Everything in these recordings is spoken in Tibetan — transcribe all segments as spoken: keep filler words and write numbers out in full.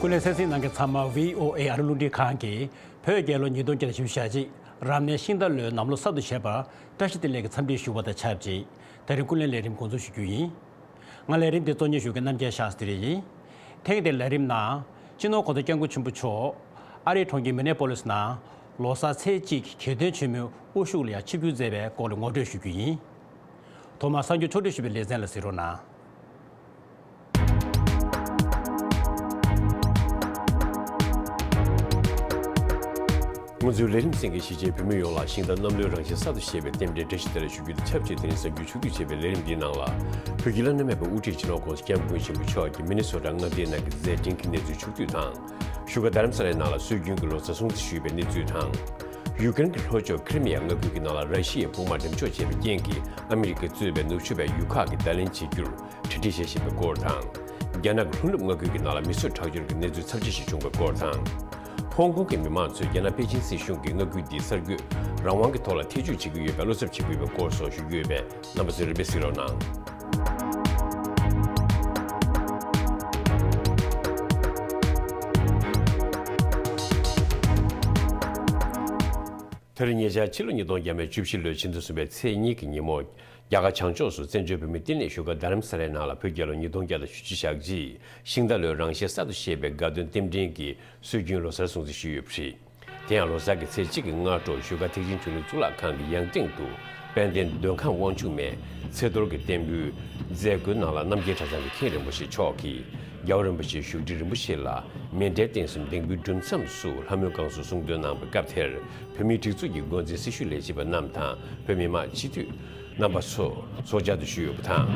ཀུན་གླེང་གསན་གཟིགས་གནང་མཁན་ཚང་མ་བྷི་ཨོ་ཨེ་ཨ་རི་རླུང་འཕྲིན་ཁང་གིས་བོད་རྒྱལ་ལོ་ཉིས་སྟོང་བརྒྱ་དང་བཞི་བཅུ་ཞེ་གཅིག་རབ་གནས་ཤིང་རྟ་ལོའི་གནམ་ལོ་གསར་དུ་བཞད་པར་བཀྲ་ཤིས་བདེ་ལེགས་ཀྱི་འཚམས་འདྲི་ཞུ་བ་དང་ཆབས་ཅིག་ད་རིང་ཀུན་གླེང་ལས་རིམ་འགོ་འཛུགས་ཞུ་རྒྱུ་ཡིན། ང་ལས་རིམ་འདི་གཙོ་གཉེར་ཞུ་མཁན་རྣམ་རྒྱལ་ཤཱ་སྟི་རེ་ཡིན། ཐེངས་འདིའི་ལས་རིམ་ནང་སྤྱི་ནོར་༸གོང་ས་༸སྐྱབས་མགོན་ཆེན་པོ་མཆོག་ཨ་རིའི་གྲོང་ཁྱེར་མི་ནེ་པོ་ལིས་ནང་ལོ་གསར་ཚེས་གཅིག་གི་གྱེར་འདོན་ཆེན་མོའི་དབུ་བཞུགས་ལ་ཡང་ཆིབས་བསྒྱུར་མཛད་པའི་སྐོར་ལ་ངོ་སྤྲོད་ཞུ་རྒྱུ་ཡིན། ཐོག་མར་གསར་འགྱུར་ཕྱོགས་བསྒྲིགས་ཞུས་པའི་ལེ་ཚན་ལ་གཟིགས་རོགས་གནང་། ང་ཚོའི་ལས་རིམ་གསན་མཁན་གཞིས་བྱེས་བོད་མི་ཡོངས་ལ་ཤིང་རྟ་གནམ་ལོའི་རང་བཞིན་གསར་དུ་བཞད་པའི་རྟེན་འབྲེལ་བཀྲ་ཤིས་བདེ་ལེགས་ཞུ་རྒྱུ་དང་ཆབས་ཅིག་དེ་རིང་གསར་འགྱུར་ཕྱོགས་བསྒྲིགས་བྱས་པའི་ལས་རིམ་འདིའི་ནང་ལ། བོད་ཀྱི་བླ་ན་མེད་པའི་དབུ་ཁྲིད་སྤྱི་ནོར་༸གོང་ས་༸སྐྱབས་མགོན་ཆེན་པོ་མཆོག་གིས་མི་ནི་སོ་ཊ་མངའ་སྡེའི་ནང་གི་མཛད་འཕྲིན་གྱི་གནས་ཚུལ་ཕྱོགས་བསྡུས་དང་། བཞུགས་སྒར་རྡ་རམ་ས་ལའི་ནང་ལ་སྲོལ་རྒྱུན་གྱི་ལོ་གསར་སྲུང་བརྩི་ཞུས་པའི་གནས་ཚུལ་དང་། ཡུ་ཀེ་རེན་གྱི་ལྷོ་ཕྱོགས་ཁི་རི་མི་ཡ་མངའ་ཁུལ་གྱི་ནང་ལ་ར་ཤི་ཡས་དཔུང་དམག་འགྲེམས་འཇོག་བྱས་པའི་རྐྱེན་གྱིས་ཨ་མི་རི་ཀས་གཙོས་པའི་ནུབ་ཕྱོགས་པའི་ཡུལ་ཁག་གིས་བརྡ་ལན་བྱེད་རྒྱུར་གྲ་སྒྲིག་བྱེད་བཞིན་པའི་སྐོར་དང་། རྒྱ་ནག་གི་ལྷོ་ནུབ་མངའ་ཁུལ་གྱི་ནང་ལ་མི་གསོད་ཁྲག་སྦྱོར་གྱི་གནས་ཚུལ་ཚབས་ཆེ་ཞིག་བྱུང་བའི་སྐོར་དང་། ཧོང་ཀོང་གི་མི་མང་ཚོས་རྒྱ་ནག་པེ་ཅིན་སྲིད་གཞུང་གིས་མངའ་ཁུལ་འདིའི་གསར་འགོད་རང་དབང་གི་ཐོག་ལ་ཐེ་བྱུས་བྱེད་ཀྱི་ཡོད་པའི་བློ་འཚབ་བྱེད་ཀྱི་ཡོད་པའི་སྐོར་སོགས་ཞུ་རྒྱུ་ཡོད་པས། རྣམ་པ་ཚོས་རིམ་པས་གཟིགས་རོགས་གནང་། དེ་རིང་ཉེ་ཆར་ཕྱི་ལོ་ཉིས་སྟོང་བརྒྱ་མེད་བཅུ་བཞི་ལོའི་ཕྱི་ཟླ་གསུམ་པའི་ཚེས་གཉིས་ཀྱི་ཉིན་མོ། རྒྱ་གར་བྱང་ཕྱོགས་སུ་བཙན་བྱོལ་བོད་མིའི་བསྟི་གནས་བཞུགས་སྒར་རྡ་རམ་ས་ལའི་ནང་ལ་བོད་རྒྱལ་ལོ་ཉིས་སྟོང་བརྒྱ་དང་བཞི་བཅུ་ཞེ་གཅིག་ཤིང་རྟ་ལོའི་རང་བཞིན་གསར་དུ་བཞད་པའི་དགའ་སྟོན་རྟེན་འབྲེལ་གྱི་སྲོལ་རྒྱུན་ལོ་གསར་སྲུང་བརྩི་ཞུས་ཡོད་པ་རེད། དེ་ཡང་ལོ་གསར་གྱི་ཚེས་གཅིག་གི་སྔ་དྲོ་བཞུགས་སྒར་ཐེག་ཆེན་ཆོས་གླིང་གཙུག་ལག་ཁང་གི་ཡང་སྟེང་དུ་དཔལ་ལྡན་འདོད་ཁམས་དབང་ཕྱུག་མའི་ཚེ་གཏོར་གྱི་རྟེན་འབུལ་མཛད་སྒོའི་ནང་ལ་རྣམ་རྒྱལ་གྲྭ་ཚང་གི་མཁན་རིན་པོ་ཆེ་མཆོག་གིས་རྒྱལ་བ་རིན་པོ་ཆེའི་བཞུགས་ཁྲི་རིན་པོ་ཆེ་ལ་མཎྜལ་རྟེན་གསུམ་འདེགས་འབུལ་སྒྲུབ་མཚམས་སུ་ལྷ་མོའི་བསྐང་གསོ་གསུང་འདོན་གནང་བའི་སྐབས་དེར། བོད་མིའི་སྒྲིག་འཛུགས་ཀྱི་འགོ་འཛིན་སྲི་ཞུ་ལས་བྱེད་པ་རྣམས་དང་བོད་མི་མང་སྤྱི་འཐུས་རྣམ་པ་ཚོ་ཚོགས་བཅར་དུ་ཞུས་ཡོད་པ་དང་།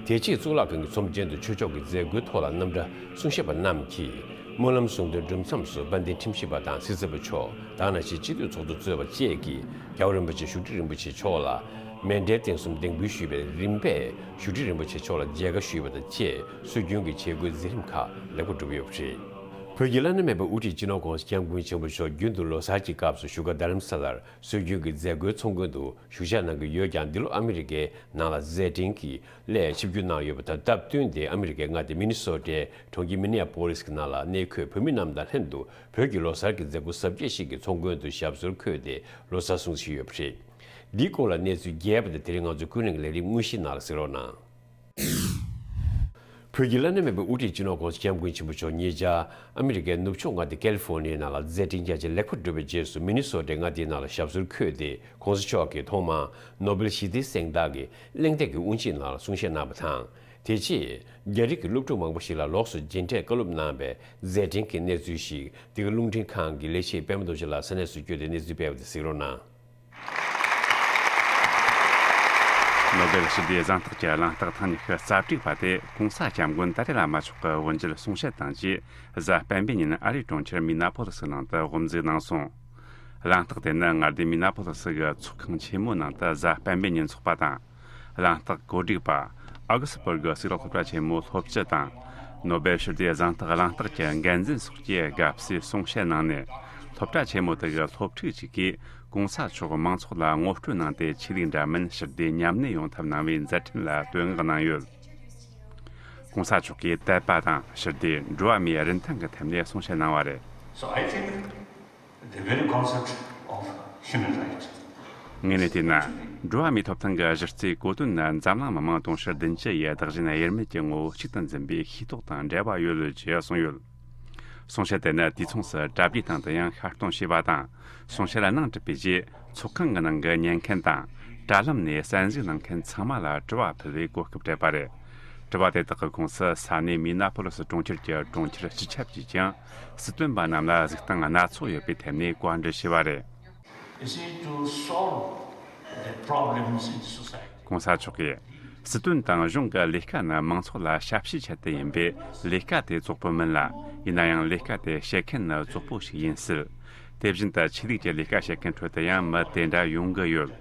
དེ་རྗེས་གཙུག་ལག་ཁང་གི་ཚོམས་ཆེན་དུ་ཆོས་ཕྱོགས་ཀྱི་མཛད་སྒོའི་ཐོག་ལ་རྣམ་གྲྭ་གསུང་བཤད་པ་རྣམས་ཀྱིས་སྨོན་ལམ་གསུང་འདོན་སྒྲུབ་མཚམས་སུ་དཔལ་ལྡན་ཁྲིམས་ཞིབ་པ་དང་སྲིད་ཚབ་པ་མཆོག་དང་ནང་བཞིན་སྤྱི་འཐུས་ཚོགས་གཙོ་གཙོས་པ་བཅས་ཀྱིས་རྒྱལ་བ་རིན་པོ་ཆེ་བཞུགས་ཁྲི་རིན་པོ་ཆེ་མཆོག་ལ་མཎྜལ་རྟེན་གསུམ་འདེགས་འབུལ་ཞུས་པའི་རིམ་པས་བཞུགས་ཁྲི་རིན་པོ་ཆེ་མཆོག་ལ་མཇལ་ཁ་ཞུས་པ་དང་བཅས་སྲོལ་རྒྱུན་གྱི་བྱེད་སྒོའི་མཛད་རིམ་ཁག་ལེགས་པོ་གྲུབ་ཡོད་པ་རེད། བོད་ཀྱི་བླ་ན་མེད་པའི་དབུ་ཁྲིད་སྤྱི་ནོར་༸གོང་ས་༸སྐྱབས་མགོན་ཆེན་པོ་མཆོག་རྒྱུན་དུ་ལོ་གསར་གྱི་སྐབས་སུ་བཞུགས་སྒར་རྡ་རམ་ས་ལར་སྲོལ་རྒྱུན་གྱི་མཛད་སྒོའི་ཚོགས་མགོན་དུ་བཞུགས་ཞག་གནང་གི་ཡོད་ཀྱང་། འདི་ལོ་ཨ་མི་རི་ཀའི་ནང་ལ་མཛད་འཕྲིན་གྱི་སླད་ཆིབས་བསྒྱུར་གནང་ཡོད་པ་དང་། སྟབས་བསྟུན་ཏེ་ཨ་མི་རི་ཀའི་མངའ་སྡེ་མི་ནི་སོ་ཊའི་གྲོང་ཁྱེར་མི་ནི་ཡ་པོ་ལིས་ཀྱི་ནང་ལ་གནས་འཁོད་བོད་མི་རྣམས་དང་ལྷན་དུ་བོད་ཀྱི་ལོ་གསར་གྱི་མཛད་སྒོ་གཟབ་རྒྱས་ཤིག་གི་ཚོགས་མགོན་དུ་ཞབས་སོར་འཁོད་དེ་ལོ་གསར་སྲུང་བརྩི་ཡོད་པ་རེད། འདིའི་སྐོར་ལ་གནས་ཚུལ་རྒྱས་པ་དེ་དེ་རིང་ང་ཚོའི་ཀུན་གླེང་གི་ལས་རིམ་དངོས་གཞིའི་ནང་ལ་གཟིགས་རོགས་གནང་། བོད་ཀྱི་བླ་ན་མེད་པའི་དབུ་ཁྲིད་སྤྱི་ནོར་༸གོང་ས་༸སྐྱབས་མགོན་ཆེན་པོ་མཆོག་ཉེ་ཆར་ཨ་མི་རི་ཀའི་ནུབ་ཕྱོགས་མངའ་སྡེ་ཀ་ལི་ཧྥོ་ནི་ཡའི་ནང་ལ་མཛད་འཕྲིན་རྒྱ་ཆེ་ལེགས་པོ་བསྒྲུབས་པའི་རྗེས་སུ། མི་ནི་སོ་ཊའི་མངའ་སྡེའི་ནང་ལ་ཞབས་སོར་འཁོད་དེ། ༸གོང་ས་མཆོག་གིས་ཐོག་མར་ནོ་སྦེལ་ཞི་བདེའི་གཟེངས་རྟགས་ཀྱི་གླེང་སྟེགས་ཀྱི་དབུ་འབྱེད་ནང་ལ་གསུང་བཤད་གནང་བ་དང་། དེ་རྗེས་རྒྱ་རིགས་ཀྱི་སློབ་ཕྲུག་མང་པོ་ཞིག་ལ་ལོགས་སུ་མཇལ་འཕྲད་བཀའ་སློབ་གནང་བའི་མཛད་འཕྲིན་གྱི་གནས་ཚུལ་ཞིག་འདི་ག་རླུང་འཕྲིན་ཁང་གི་ལས་བྱེད་པད་མ་རྡོ་རྗེ་ལགས་ས་གནས་སུ་བསྐྱོད་དེ་གནས་ཚུལ་སྤེལ་བ་དེ་གཟིགས་རོགས་གནང་། ནོ་སྦེལ་ཞི་བདེའི་གཟེངས་རྟགས་ཀྱི་གླེང་སྟེགས་ཐེངས་ཉི་ཤུ་རྩ་དྲུག་པ་དེ་༸གོང་ས་༸སྐྱབས་མགོན་ཏཱ་ལའི་བླ་མ་མཆོག་གི་དབུ་འབྱེད་གསུང་བཤད་དང་བཅས། གཟའ་སྤེན་པའི་ཉིན་ཨ་རིའི་གྲོང་ཁྱེར་མི་ན་པོ་ལི་སི་ནང་དུ་དབུ་འཛུགས་གནང་སོང་། གླེང་སྟེགས་དེ་ནི་མངའ་སྡེ་མི་ན་པོ་ལི་སི་གི་ཚོགས་ཁང་ཆེན་མོའི་ནང་དུ་གཟའ་སྤེན་པའི་ཉིན་འཚོགས་པ་དང་། གླེང་སྟེགས་གོ་སྒྲིག་པ། ཨོ་གྷི་སི་སྦུར་གི་གཙུག་ལག་སློབ་གྲྭ་ཆེན་མོའི་སློབ་སྤྱི་དང་། ནོ་སྦེལ་ཞི་བདེའི་གཟེངས་རྟགས་གླེང་སྟེགས་ཀྱི་འགན་འཛིན་སོགས་ཀྱིས་དགའ་བསུའི་གསུང་བཤད་གནང་ནས། སློབ་གྲྭ་ཆེན་མོ་དེ་གི་སློབ་ཕྲུག་ཅིག་གིས་༸གོང་ས་མཆོག་མང་ཚོགས་ལ་ངོ་སྤྲོད་གནང་སྟེ། ཆོས་ལུགས་འདྲ་མིན་ཞི་བདེ་མཉམ་གནས་ཡོང་ཐབས་གནང་བའི་མཛད་འཕྲིན་ལ་བསྟོད་བསྔགས་གནང་ཡོད། ༸གོང་ས་མཆོག་གིས་དད་པ་དང་ཞི་བདེ། འགྲོ་བ་མིའི་རིན་ཐང་གི་ཐད་ནས་གསུང་བཤད་གནང་བ་རེད། So I think the very concept of human rights. ངས་ནི་བལྟས་ན། འགྲོ་བ་མིའི་ཐོབ་ཐང་གི་གཞི་རྩའི་གོ་དོན་ནི་འཛམ་གླིང་མི་མང་དུང་ཕྱུར་བདུན་ཅུ་ཡི་བདག་གཞན་དབྱེར་མེད་ཀྱི་ངོ་བོ་གཅིག་ཏུ་འཛིན་པའི་ཤེས་རྟོགས་དང་འབྲེལ་བ་ཡོད་ལོས་ཅེས་གསུངས་ཡོད། གསུང་བཤད་དེ་ནི་དུས་མཚུངས་སུ་གྲ་སྒྲིག་སྟངས་དུ་ཡང་ཤར་གཏོང་བྱས་པ་དང་། གསུང་བཤད་གནང་གྲུབ་པའི་རྗེས། ཚོགས་ཁང་གི་ནང་གི་ཉན་མཁན་དང་། དྲ་ལམ་ནས་གསན་གཟིགས་གནང་མཁན་ཚང་མ་ལ་དྲི་བ་ཕུལ་བའི་གོ་སྐབས་སྤྲད་པ་རེད། དྲི་བ་དེ་དག་གི་ཁོངས་སུ་ས་གནས་མི་ན་པོ་ལི་སི་གྲོང་ཁྱེར་གྱི་གྲོང་ཁྱེར་སྤྱི་ཁྱབ་ཀྱིས་ཀྱང་སྲིད་དོན་པ་རྣམས་ལ་གཟིགས་སྟངས་སྣ་ཚོགས་ཡོད་པའི་ཐད་ནས་བཀའ་འདྲི་ཞུས་པ་རེད། You see, to solve the problems in the society. ༸གོང་ས་མཆོག་གིས། སྲིད་དོན་དང་གཞུང་གི་ལས་ཀ་ནི་མང་ཚོགས་ལ་ཞབས་ཕྱིའི་ཆེད་དུ་ཡིན་པས། ལས་ཀ་དེ་བཙོག་པོ་མིན་ལ། ཡིན་ན་ཡང་ལས་ཀ་དེ་བྱེད་མཁན་ནི་བཙོག་པོ་ཞིག་ཡིན་སྲིད། དེ་བཞིན་དུ་ཆོས་ལུགས་ཀྱི་ལས་ཀ་བྱེད་མཁན་ཁྲོད་དུ་ཡང་མི་དེ་འདྲ་ཡོང་གི་ཡོད།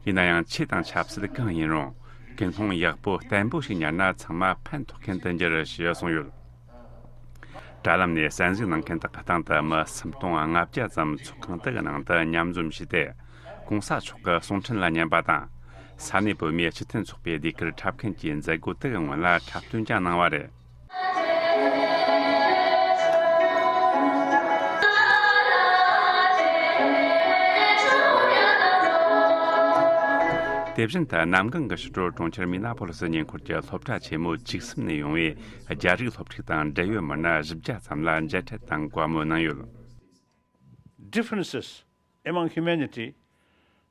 ཡིན་ན་ཡང་ཆོས་དང་ཆབ་སྲིད་གང་ཡིན་རུང་། ཀུན་སློང་ཡག་པོ་བརྟན་པོ་ཞིག་ཉར་ན་ཚང་མ་ཕན་ཐོགས་མཁན་དུ་འགྱུར་ཞེས་གསུངས་ཡོད། དྲ་ལམ་ནས་གསན་གཟིགས་གནང་མཁན་དག་གི་སྟེང་དུ་མི་སུམ་སྟོང་ལྔ་བརྒྱ་ཙམ་ཚོགས་ཁང་དེ་གི་ནང་དུ་མཉམ་འཛོམས་བྱས་ཏེ། ༸གོང་ས་མཆོག་གི་གསུང་འཕྲིན་ལ་ཉན་པ་དང་། ས་གནས་བོད་མིའི་སྤྱི་མཐུན་ཚོགས་པའི་ཟློས་གར་འཁྲབ་མཁན་གྱིས་མཛད་སྒོ་དེ་གི་སྔོན་ལ་འཁྲབ་སྟོན་ཀྱང་གནང་བ་རེད། དེ་བཞིན་དུ་གནམ་གང་གི་ཕྱི་དྲོར་གྲོང་ཁྱེར་མི་ན་པོ་ལི་སི་ཉེ་འཁོར་གྱི་སློབ་གྲྭ་ཆེན་མོ་བཅུ་གསུམ་ནས་ཡོང་བའི་རྒྱ་རིགས་སློབ་ཕྲུག་དང་འབྲེལ་ཡོད་མི་སྣ་བཞི་བརྒྱ་ཙམ་ལ་མཇལ་འཕྲད་དང་བཀའ་མོལ་གནང་ཡོད། Differences among humanity,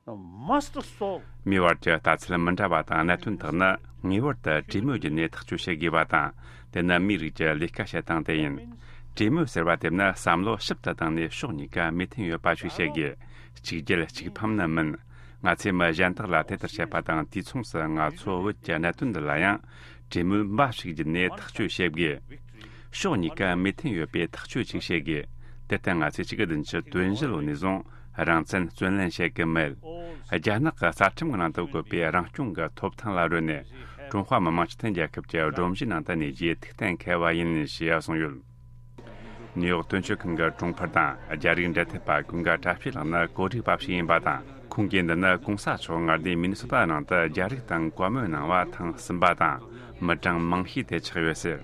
no, must solve. མིའི་བར་གྱི་ལྟ་ཚུལ་མི་འདྲ་བ་དང་གནད་དོན་དག་ནི་ངེས་པར་དུ་གྲོས་མོལ་བརྒྱུད་ནས་ཐག་གཅོད་བྱེད་དགོས་པ་དང་། དེ་ནི་མིའི་རིགས་ཀྱི་ལས་ཀ་བྱེད་སྟངས་དེ་ཡིན། གྲོས་མོལ་ཟེར་བ་དེ་ནི་བསམ་བློ་ཞིབ་ཏུ་བཏང་ནས་ཕྱོགས་གཉིས་ཀ་མོས་མཐུན་ཡོད་པ་ཞིག་བྱེད་དགོས། གཅིག་རྒྱལ་གཅིག་ཕམ་ནི་མིན། ང་ཚོས་མི་གཞན་དག་ལ་དེ་ལྟར་བྱེད་པ་དང་། དུས་མཚུངས་སུ་ང་ཚོ་བོད་ཀྱི་གནད་དོན་འདི་ལ་ཡང་གྲོས་མོལ་འབའ་ཞིག་བརྒྱུད་ནས་ཐག་གཅོད་བྱེད་དགོས། ཕྱོགས་གཉིས་ཀ་མོས་མཐུན་ཡོད་པའི་ཐག་གཅོད་ཅིག་བྱེད་དགོས། དེར་བརྟེན་ང་ཚོས་གཅིག་གི་བདུན་ཅུ་དོན་བཞི་ལོ་ནས་བཟུང་རང་བཙན་བརྩོན་ལེན་བྱེད་ཀྱི་མེད། རྒྱ་ནག་གི་རྩ་ཁྲིམས་ཀྱི་ནང་དུ་བཀོད་པའི་རང་སྐྱོང་གི་ཐོབ་ཐང་ལ་རོལ་ནས། ཀྲུང་ཧྭ་མི་དམངས་སྤྱི་མཐུན་རྒྱལ་ཁབ་ཀྱི་སྒྲོམ་གཞིའི་ནང་དུ་གནས་རྒྱུའི་ཐུགས་གཏན་འཁེལ་བ་ཡིན་ཞེས་གསུངས་ཡོད། ནིའུ་ཡོག་དོན་གཅོད་ཁང་གི་དྲུང་འཕར་དང་རྒྱ་རིགས་འབྲེལ་མཐུད་པ་ཀུན་དགའ་བཀྲ་ཤིས་ལགས་ནི་ཀོ་རིག་པ་ཞིག་ཡིན་པ་དང་། ཁོང་གིས་འདི་ནི་གོང་ས་མཆོག་མངའ་སྡེ་མི་ནི་སོ་ཏཱ་ནང་དུ་རྒྱ་རིགས་དང་བཀའ་མོལ་གནང་བ་ཐེངས་གསུམ་པ་དང་། མི་གྲངས་མང་ཤོས་དེ་ཆགས་ཡོད་ཟེར།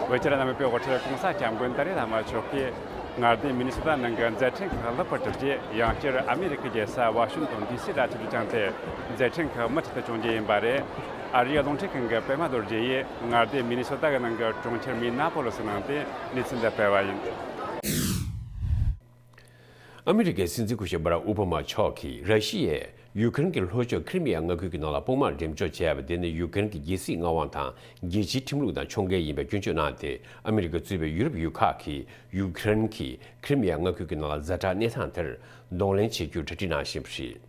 བོད་ཕྱི་ནང་མི་སྤེལ་དབུ་ཁྲིད་གོང་ས་སྐྱབས་མགོན་ཏཱ་ལའི་བླ་མ་མཆོག་གིས་མངའ་སྡེ་མི་ནི་སོ་ཏཱ་ནང་གི་མཛད་འཕྲིན་ཁག་ལེགས་པར་གྲུབ་རྗེས། ཡང་བསྐྱར་ཨ་མི་རི་ཀའི་རྒྱལ་ས་ཝ་ཤིང་ཏོན་ཌི་སི་དང་ཆེད་དུ་བསྐྱངས་ཏེ། མཛད་འཕྲིན་ཁག་མུ་མཐུད་དུ་སྐྱོང་རྒྱུ་ཡིན་པ་རེད། ཨ་རིའི་རླུང་འཕྲིན་ཁང་གི་པད་མ་རྡོ་རྗེ་ཡིས་མངའ་སྡེ་མི་ནི་སོ་ཏཱ་གི་ནང་གི་གྲོང་ཁྱེར་མི་ན་པོ་ལི་སི་ནང་དུ་གནས་ཚུལ་འདི་སྤེལ་བ་ཡིན། ཨ་མི་རི་ཀའི་སྲིད་འཛིན་སྐུ་ཞབས་བྷ་རག་ཨོ་བྷ་མ་མཆོག་གིས་ར་ཤི་ཡས་ཡུ་ཀེ་རེན་གྱི་ལྷོ་ཕྱོགས་ཁི་རི་མི་ཡ་མངའ་ཁུལ་གྱི་ནང་ལ་དཔུང་དམག་འགྲེམས་འཇོག་བྱས་པ་དེ་ནི་ཡུ་ཀེ་རེན་གྱི་རྒྱལ་སྲིད་མངའ་དབང་དང་རྒྱལ་སྤྱིའི་ཁྲིམས་ལུགས་དང་ཕྱོགས་འགལ་ཡིན་པའི་སྐྱོན་བརྗོད་གནང་སྟེ། ཨ་མི་རི་ཀས་གཙོས་པའི་ཡུ་རོབ་ཡུལ་ཁག་གིས་ཡུ་ཀེ་རེན་གྱིས་ཁི་རི་མི་ཡ་མངའ་ཁུལ་གྱི་ནང་ལ་ཛ་དྲག་གནས་སྟངས་དེར་གདོང་ལེན་བྱེད་རྒྱུར་གྲ་སྒྲིག་གནང་བཞིན་པ་རེད།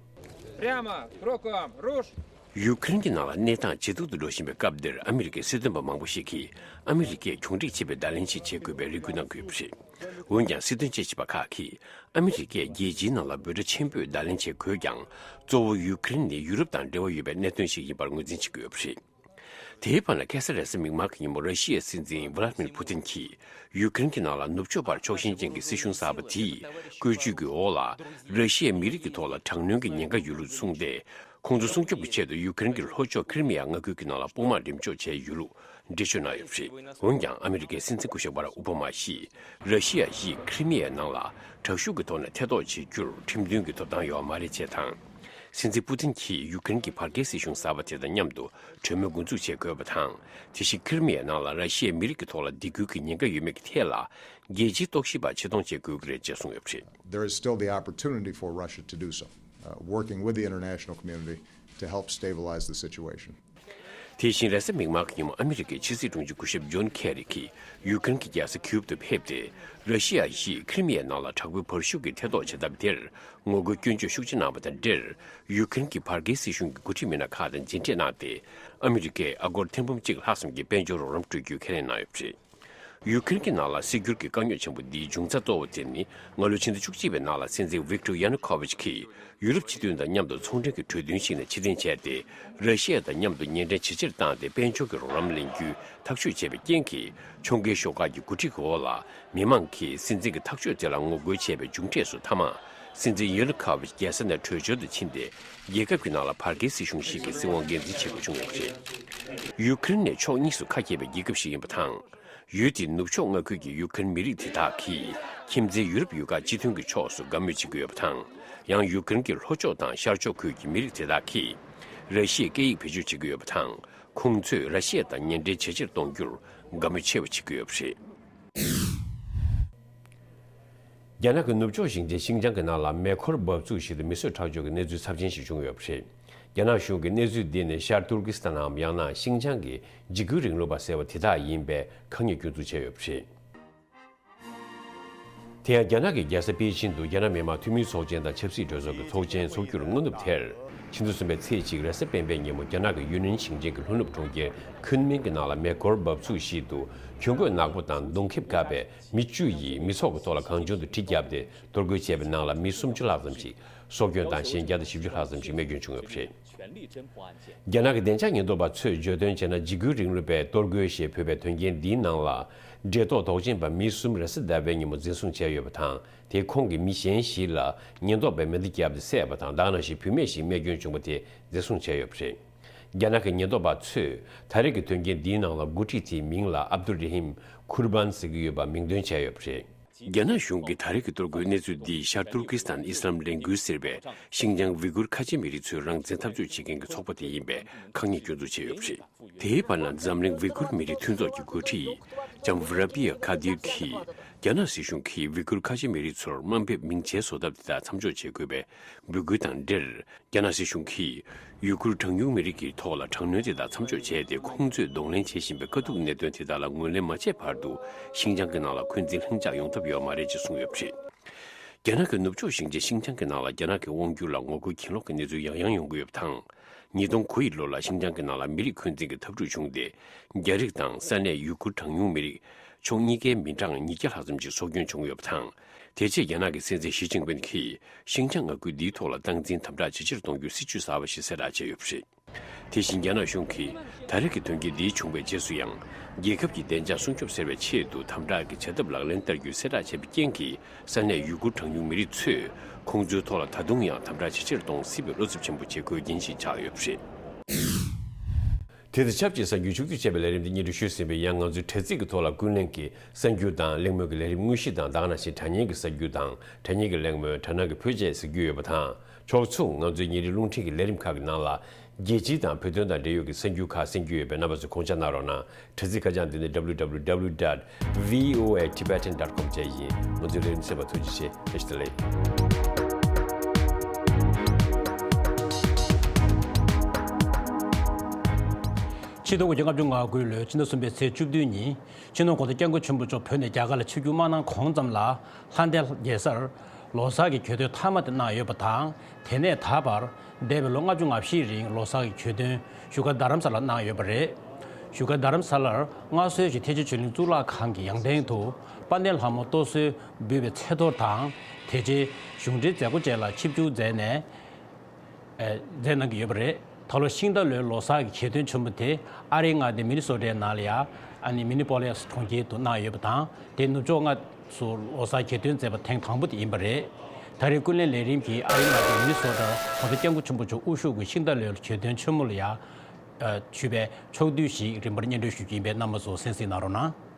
Прямо к рукам! Руш! ཡུ་ཀེ་རེན་གྱི་ནང་ལ་གནས་སྟངས་ཇེ་སྡུག་ཏུ་འགྲོ་བཞིན་པའི་སྐབས་འདིར། ཨ་མི་རི་ཀའི་སྲིད་དོན་པ་མང་པོ་ཞིག་གིས་ཨ་མི་རི་ཀས་གྱོང་རིག་ཆེ་བའི་བརྡ་ལན་ཞིག་བྱེད་དགོས་པའི་རེ་སྐུལ་གནང་གི་ཡོད་པ་རེད། འོན་ཀྱང་། སྲིད་དོན་དཔྱད་ཞིབ་པ་ཁག་གིས། ཨ་མི་རི་ཀས་རྒྱལ་སྤྱིའི་ནང་ལ་འབོད་སྒྲ་ཆེན་པོས་བརྡ་ལན་བྱེད་དགོས་ཀྱང་། གཙོ་བོ་ཡུ་ཀེ་རེན་ནི་ཡུ་རོབ་དང་འབྲེལ་བ་ཡོད་པའི་གནད་དོན་ཞིག་ཡིན་པར་ངོས་འཛིན་བྱེད་ཀྱི་ཡོད་པ་རེད། དེའི་བར་ན། ཁ་སང་རེས་གཟའ་མིག་དམར་གྱི་ཉིན་མོ། ར་ཤི་ཡའི་སྲིད་འཛིན་ཝ་ལ་མིར་ཕུ་ཏིན་གྱིས་ཡུ་ཀེ་རེན་གྱི་ནང་ལ་ནུབ་ཕྱོགས་པར་ཕྱོགས་ཞེན་ཅན་གྱི་སྲིད་གཞུང་གསར་པ་དེས་བཀོད་ཇུས་ཀྱི་འོག་ལ། ར་ཤི་ཡའི་མི་རིགས་ཀྱི་ཐོག་ལ་དྲག་གནོན་གྱི་ཉེན་ཁ་ཡོད་ལུགས་གསུངས་ཏེ། ཁོང་ཚོ་སྲུང་སྐྱོབ་ཀྱི་ཆེད་དུ་ཡུ་ཀེ་རེན་གྱི་ལྷོ་ཕྱོགས་ཁི་རི་མི་ཡ་མངའ་ཁུལ་གྱི་ནང་ལ་དཔུང་དམག་འགྲེམས་འཇོག་བྱས་ཡོད་ལུགས་འགྲེལ་བརྗོད་གནང་ཡོད་པ་རེད། འོན་ཀྱང་། ཨ་མི་རི་ཀའི་སྲིད་འཛིན་སྐུ་ཞབས་བྷ་རག་ཨོ་བྷ་མ་ཡིས། ར་ཤི་ཡ་ཡིས་ཁི་རི་མི་ཡའི་ནང་ལ་དྲག་ཤུགས་ཀྱི་ཐོག་ནས་ཐེ་གཏོགས་བྱེད་རྒྱུར་ཁྲིམས་མཐུན་གྱི་ཐོབ་ཐང་ཡོད་མ་རེད་ཅེས་དང་། སྲིད་འཛིན་པུ་ཏིན་གྱིས་ཡུ་ཀེ་རེན་གྱི་བར་བརྒལ་སྲིད་གཞུང་གསར་པ་དེ་དང་མཉམ་དུ་གྲོས་མོལ་འགོ་འཛུགས་བྱེད་དགོས་པ་དང་། དེ་བཞིན་ཁི་རི་མི་ཡའི་ནང་ལ་ར་ཤི་ཡའི་མི་རིགས་ཀྱི་ཐོག་ལ་སྡིགས་སྐུལ་གྱི་ཉེན་ཁ་ཡོད་མེད་ཀྱི་ཐད་ལ། རྒྱལ་སྤྱིའི་རྟོག་ཞིབ་པ་ཆེད་གཏོང་བྱེད་དགོས་ཀྱི་རེད་ཅེས་གསུངས་ཡོད་པ་རེད། There is still the opportunity for Russia to do so, uh, working with the international community to help stabilize the situation. དེ་བཞིན། རེས་གཟའ་མིག་དམར་གྱི་ཉིན་མོ། ཨ་མི་རི་ཀའི་ཕྱི་སྲིད་དྲུང་ཆེ་སྐུ་ཞབས་ཇོན་ཁེ་རི་གིས་ཡུ་ཀེ་རེན་གྱི་རྒྱལ་ས་ཁིའུབ་ཏུ་ཕེབས་ཏེ། ར་ཤི་ཡ་ཡིས་ཁི་རི་མི་ཡའི་ནང་ལ་དྲག་པོའི་བར་ཤུགས་ཀྱིས་ཐེ་གཏོགས་བྱེད་ཐབས་དེར་ངོ་རྒོལ་སྐྱོན་བརྗོད་ཤུགས་ཆེ་གནང་བ་དང་འབྲེལ། ཡུ་ཀེ་རེན་གྱི་བར་བརྒལ་སྲིད་གཞུང་གི་འགོ་ཁྲིད་མི་སྣ་ཁག་དང་མཇལ་འཕྲད་གནང་སྟེ། ཨ་མི་རི་ཀས་ཨ་སྒོར་ཐེར་འབུམ་གཅིག་ལྷག་ཙམ་གྱི་དཔལ་འབྱོར་རོགས་རམ་སྤྲོད་རྒྱུའི་ཁས་ལེན་གནང་ཡོད་པ་རེད། ཡུ་ཀེ་རེན་གྱི་ནང་ལ་སྲིད་འགྱུར་གྱི་དཀའ་རྙོག་ཆེན་པོ་འདིའི་འབྱུང་རྩ་གཙོ་བོ་དེ་ནི། སྔ་ལོའི་ཕྱི་ཟླ་བཅུ་གཅིག་པའི་ནང་ལ་སྲིད་འཛིན་ཝིག་ཏོར་ཡ་ནུ་ཁོ་ཝིཆ་གིས་ཡུ་རོབ་སྤྱི་མཐུན་དང་མཉམ་དུ་ཚོང་འབྲེལ་གྱི་གྲོས་མཐུན་ཞིག་ནས་ཕྱིར་འཐེན་བྱས་ཏེ། ར་ཤི་ཡ་དང་མཉམ་དུ་གཉེན་འཕྲད་ཇེ་ཆེར་བཏང་སྟེ། དཔལ་འབྱོར་གྱི་རོགས་རམ་ལེན་རྒྱུའི་ཐག་གཅོད་བྱས་པའི་རྐྱེན་གྱིས། ཕྱོགས་འགལ་ཤོག་ཁག་གི་འགོ་ཁྲིད་ཀྱི་འོག་ལ། མི་མང་གིས་སྲིད་འཛིན་གྱི་ཐག་གཅོད་དེ་ལ་ངོ་རྒོལ་བྱས་པའི་མཇུག་འབྲས་སུ། མཐའ་མ་སྲིད་འཛིན་ཡ་ནུ་ཁོ་ཝིཆ་རྒྱལ་ས་ནས་བྲོས་བྱོལ་དུ་ཕྱིན་ཏེ། རྒྱལ་ཁབ་ཀྱི་ནང་ལ་བར་བརྒལ་སྲིད་གཞུང་ཞིག་གི་སྲིད་དབང་སྒེར་འཛིན་བྱེད་དགོས་བྱུང་ཡོད་པ་རེད། ཡུ་ཀེ་རེན་ནི་ཕྱོགས་གཉིས་སུ་ཁ་གྱེས་པའི་རྒྱལ་ཁབ་ཞིག་ཡིན་པ་དང་། ཡུལ་དེའི་ནུབ་ཕྱོགས་མངའ་ཁུལ་གྱི་ཡུ་ཀེ་རེན་མི་རིགས་དེ་དག་གིས་ཁྱིམ་མཚེས་ཡུ་རོབ་ཡུལ་ཁག་སྤྱི་མཐུན་གྱི་ཕྱོགས་སུ་དགའ་མོས་བྱེད་ཀྱི་ཡོད་པ་དང་། ཡང་ཡུ་ཀེ་རེན་གྱི་ལྷོ་ཕྱོགས་དང་ཤར་ཕྱོགས་ཁུལ་གྱི་མི་རིགས་དེ་དག་གིས་ར་ཤི་ཡའི་སྐད་ཡིག་བེད་སྤྱོད་བྱེད་ཀྱི་ཡོད་པ་དང་། ཁོང་ཚོས་ར་ཤི་ཡ་དང་གཉེན་འབྲེལ་ཇེ་ཆེར་གཏོང་རྒྱུར་དགའ་མོས་ཆེ་བ་བྱེད་ཀྱི་ཡོད་པ་རེད། རྒྱ་ནག་གི་ནུབ་ཕྱོགས་ཞིང་ཆེན་ཤིང་ཅང་གི་ནང་ལ་མེ་འཁོར་འབབ་ཚུགས་ཤིག་ཏུ་མེ་གསོད་ཁྲག་སྦྱོར་གྱི་གནས་ཚུལ་ཚབས་ཆེན་ཞིག་བྱུང་ཡོད་པ་རེད། རྒྱ་ནག་གཞུང་གིས་གནས་ཚུལ་འདི་ནི་ཤར་ཏུར་ཀི་སི་ཐན་ནམ། ཡང་ན་ཤིང་ཅང་གི་འཇིགས་སྐུལ་རིང་ལུགས་པ་ཟེར་བ་དེ་དག་ཡིན་པའི་ཁ་ཉིན་སྐྱོན་འཛུགས་བྱས་ཡོད་པ་རེད། དེ་ཡང་རྒྱ་ནག་གི་རྒྱལ་ས་པེ་ཅིན་དུ་རྒྱ་ནག་མི་དམངས་འཐུས་མིའི་ཚོགས་ཆེན་དང་ཆབ་སྲིད་གྲོས་ཚོགས་ཀྱི་ཚོགས་ཆེན་འཚོགས་རྒྱུར་སྔ་ནུབ་དེར། ཕྱི་ཟླ་གསུམ་པའི་ཚེས་གཅིག་རེས་གཟའ་སྤེན་པའི་ཉིན་མོ། རྒྱ་ནག་གི་ཡུན་ནན་ཞིང་ཆེན་གྱི་ལྷོ་ནུབ་གྲོང་ཁྱེར་ཁུན་མིང་གི་ནང་ལ་མེ་འཁོར་འབབ་ཚུགས་ཤིག་ཏུ་གྱོན་གོས་ནག་པོ་དང་མདུང་ཁེབས་བཀབ་པའི་མི་བཅུ་ཡིས་མི་ཚོགས་ཀྱི་ཐོག་ལ་གང་བྱུང་དུ་གྲི་བརྒྱབ་སྟེ་གཏོར་རྒོལ་བྱས་པའི་ནང་ལ་མི་སུམ་ཅུ་ལྷག་ཙམ་ཞིག་སྲོག་སྐྱོན་དང་གཞན་བརྒྱ་དང་བཞི་བཅུ་ལྷག་ཙམ་ཞིག་རྨས་སྐྱོན་བྱུང་ཡོད་པ་རེད། རྒྱ་ནག་གི་བདེ་འཇགས་ཉེན་རྟོག་པ་ཚོས་བརྗོད་དོན་བྱས་ན། འཇིགས་སྐུལ་རིང་ལུགས་པའི་གཏོར་རྒོལ་ཞེས་འབོད་པའི་དོན་རྐྱེན་འདིའི་ནང་ལ། འབྲེལ་ཐོགས་དོགས་ཅན་པ་མི་གསུམ་རེས་གཟའ་ཟླ་བའི་ཉིན་མོ་འཛིན་བཟུང་བྱས་ཡོད་པ་དང་། དེས་ཁོང་གིས་མི་གཞན་ཞིག་ལ་ཉེན་རྟོག་པས་མེ་མདའ་བརྒྱབ་སྟེ་བསད་པ་དང་། དེ་ནང་བཞིན་བུད་མེད་ཞིག་རྨས་སྐྱོན་བྱུང་བ་དེ་འཛིན་བཟུང་བྱས་ཡོད་པ་རེད། རྒྱ་ནག་གི་ཉེན་རྟོག་པ་ཚོས་ད་རེས་ཀྱི་དོན་རྐྱེན་འདིའི་ནང་ལ་འགོ་ཁྲིད་དེའི་མིང་ལ་ཨབ་དུ་ར་ཧིམ་ཁུར་བཱན་ཟེར་གྱི་ཡོད་པ་མིང་འདོན་བྱས་ཡོད་པ་རེད། རྒྱ་ནག་གཞུང་གིས་ད་རེས་ཀྱི་གཏོར་རྒོལ་གནས་ཚུལ་འདིས་ཤར་ཏུར་ཀི་སི་ཐན་ཨི་སི་ལམ་ལས་འགུལ་ཟེར་བའི་ཤིན་ཅང་ཝི་གུར་ཁ་ཆེ་མི་རིགས་ཚོའི་རང་བཙན་འཐབ་རྩོད་བྱེད་མཁན་གྱི་ཚོགས་པ་དེ་ཡིན་པའི་ཁག་ཉེས་སྐྱོན་འཛུགས་བྱས་ཡོད་པ་རེད། དེའི་བར་ན་འཛམ་གླིང་ཝི་གུར་མི་རིགས་མཐུན་ཚོགས་ཀྱི་འགོ་ཁྲིད་ཇམ་ཝི་ར་པི་ཡ་ཁ་དིར་གྱིས་རྒྱ་ནག་སྲིད་གཞུང་གིས་ཝི་གུར་ཁ་ཆེ་མི་རིགས་ཚོར་དམའ་འབེབས་མིང་ཆད་བཟོ་ཐབས་དེ་དག་མཚམས་འཇོག་བྱེད་དགོས་པའི་འབོད་སྐུལ་དང་འབྲེལ། རྒྱ་ནག་སྲིད་གཞུང་གིས་ཡུ་གུར་གྲངས་ཉུང་མི་རིགས་ཀྱི་ཐོག་ལ་དྲག་གནོན་དེ་དག་མཚམས་འཇོག་བྱས་ཏེ། ཁོང་ཚོས་གདོང་ལེན་བྱེད་བཞིན་པའི་དཀའ་སྡུག་གནད་དོན་དེ་དག་ལ་ངོས་ལེན་མ་བྱས་བར་དུ་ཤིན་ཅང་གི་ནང་ལ་འཁོན་འཛིན་ལྷིང་འཇགས་ཡོང་ཐབས་ཡོད་མ་རེད་ཅེས་གསུངས་ཡོད་པ་རེད། རྒྱ་ནག་གི་ནུབ་ཕྱོགས་ཞིང་ཆེན་ཤིན་ཅང་གི་ནང་ལ་རྒྱ་ནག་གི་དབང་སྒྱུར་ལ་ངོ་རྒོལ་གྱེན་ལོག་གི་གནས་ཚུལ་ཡང་ཡང་ཡོང་གི་ཡོད་པ་དང་། ཉིས་སྟོང་དགུ་ཡི་ལོ་ལ་ཤིན་ཅང་གི་ནང་ལ་མི་རིགས་འཁོན་འཛིན་གྱི་འཐབ་འཁྲུག་བྱུང་སྟེ། རྒྱ་རིགས་དང་ས་གནས་ཡུ་གུར་གྲངས་ཉུང་མི་རིགས་ཕྱོགས་གཉིས་ཀའི་མི་གྲངས་ཉིས་བརྒྱ་ལྷག་ཙམ་ཞིག་སྲོག་སྐྱོན་བྱུང་ཡོད་པ་དང་། དེ་རྗེས་རྒྱ་ནག་གི་སྲིད་འཛིན་ཞི་ཅིན་ཕིན་གྱིས་ཤིན་ཅང་མངའ་ཁུལ་འདིའི་ཐོག་ལ་སྟངས་འཛིན་དམ་དྲག་ཇེ་ཆེར་གཏོང་རྒྱུའི་སྲིད་ཇུས་གསར་པ་ཞིག་གསལ་བསྒྲགས་བྱས་ཡོད་པ་རེད། དེ་བཞིན་རྒྱ་ནག་གཞུང་གིས་ད་རེས་ཀྱི་དོན་རྐྱེན་འདི་བྱུང་བའི་རྗེས་སུ་ཡང་། རྒྱལ་ཁབ་ཀྱི་བདེ་འཇགས་སྲུང་སྐྱོབ་ཟེར་བའི་ཆེད་དུ་དམ་དྲག་གི་བྱ་ཐབས་ལག་ལེན་བསྟར་རྒྱུའི་གསལ་བསྒྲགས་བྱས་པའི་རྐྱེན་གྱིས། ས་གནས་ཡུ་གུར་གྲངས་ཉུང་མི་རིགས་ཚོས་ཁོང་ཚོའི་ཐོག་ལ་ད་དུང་ཡང་དམ་དྲག་ཇེ་ཆེར་གཏོང་སྲིད་པའི་བློ་འཚབ་ཆེན་པོ་བྱེད་དགོས་རྐྱེན་ཞིག་ཆགས་ཡོད་པ་རེད། དེ་དང་ཆབས་ཅིག་གསར་འགྱུར་ཕྱོགས་བསྡུས་བྱས་པའི་ལས་རིམ་འདི་སྙན་སྒྲོན་ཞུས་ཟིན་པས། ཡང་ང་ཚོའི་དྲ་ཚིགས་ཀྱི་ཐོག་ལ་ཀུན་གླེང་གི་གསར་འགྱུར་དང་། གླེང་མོལ་གྱི་ལས་རིམ་དངོས་གཞི་དང་། ད་ག་ནང་བཞིན་དྲ་བརྙན་གྱི་གསར་འགྱུར་དང་། དྲ་བརྙན་གྱི་གླེང་མོལ། དྲ་སྣང་གི་བོད་ཅེས་ཟེར་རྒྱུ་ཡོད་པ་དང་། ཕྱོགས་མཚུངས་ང་ཚོའི་ཉིན་རེའི་རླུང་འཕྲིན་གྱི་ལས་རིམ་ཁག་གི་ནང་ལ། རྒྱལ་སྤྱི་དང་བོད་དོན་དང་འབྲེལ་ཡོད་ཀྱི་གསར་འགྱུར་ཁག་གསན་རྒྱུ་ཡོད་པས། རྣམ་པ་ཚོས་དགོངས་འཇགས་གནང་རོགས་གནང་། དྲ་ཚིགས་ཁ་བྱང་འདི་ནི་W W W dot V O A Tibetan dot com བཅས་ཡིན། ང་ཚོའི་ལས་རིམ་གསན་པར་ཐུགས་རྗེ་ཆེ། བཀྲ་ཤིས་བདེ་ལེགས། ཕྱི་ཟླ་དགུ་བརྒྱ་ལྔ་བཅུ་ང་དགུ་ལོའི་ཕྱི་ཟླ་གསུམ་པའི་ཚེས་བཅུ་བདུན་ཉིན། སྤྱི་ནོར་གོང་ས་སྐྱབས་མགོན་ཆེན་པོ་མཆོག་བོད་ནས་རྒྱ་གར་ལ་ཆིབས་བསྒྱུར་མ་གནང་གོང་ཙམ་ལ། ལྷ་ལྡན་རྒྱལ་སར་ལོ་གསར་གྱི་གྱོད་དོན་མཐའ་མ་དེ་གནང་ཡོད་པ་དང་། དེ་ནས་ད་བར་འདས་པའི་ལོ་ལྔ་བཅུ་ང་བཞིའི་རིང་ལོ་གསར་གྱི་གྱོད་དོན་བཞུགས་སྒར་རྡ་རམ་ས་ལར་གནང་ཡོད་པ་རེད། བཞུགས་སྒར་རྡ་རམ་ས་ལར་སྔར་སྲོལ་བཞིན་ཐེག་ཆེན་ཆོས་གླིང་གཙུག་ལག་ཁང་གི་ཡང་སྟེང་དུ་དཔལ་ལྡན་ལྷ་མོ་གཏོར་གསོལ་འབུལ་བའི་ཚེས་གཏོར་དང་། དེ་རྗེས་གཞུང་འབྲེལ་མཛད་སྒོ་བཅས་ལ་ཆིབས་བསྒྱུར་མཛད་ནས། ཨེ། མཛད་གནང་གི་ཡོད་པ་རེད། ད་ལོ་ཤིང་རྟ་ལོའི་ལོ་གསར་གྱི་གྱོད་དོན་ཆེན་པོ་དེ་ཨ་རིའི་མངའ་སྡེ་མི་ནི་སོ་ཊའི་ནང་ལ་ཡ། ཨ་ནི་མི་ནི་པོ་ལི་སི་གྲོང་ཁྱེར་དུ་གནང་ཡོད་པ་དང་། དེ་ནུབ་ཕྱོགས་མངའ་སུ་ལོ་གསར་གྱོད་དོན་མཛད་པ་ཐེངས་དང་པོ་དེ་ཡིན་པ་རེད། ད་རེས་ཀུན་གླེང་ལས་རིམ་གྱིས་ཨ་རིའི་མངའ་སྡེ་མི་ནི་སོ་ཊར་གོང་ས་སྐྱབས་མགོན་ཆེན་པོ་མཆོག་དབུ་བཞུགས་ཀྱི་ཤིང་རྟ་ལོའི་གྱོད་དོན་ཆེན་མོ་ལ་ཡ། ཨ། ཞུས་པའི་ཕྱོགས་བསྡུས་ཤིག་རིམ་པར་སྙན་སྒྲོན་ཞུ་རྒྱུ་ཡིན་པས། རྣམ་པ་ཚོ་གསན་གཟིགས་གནང་རོགས་གནང་།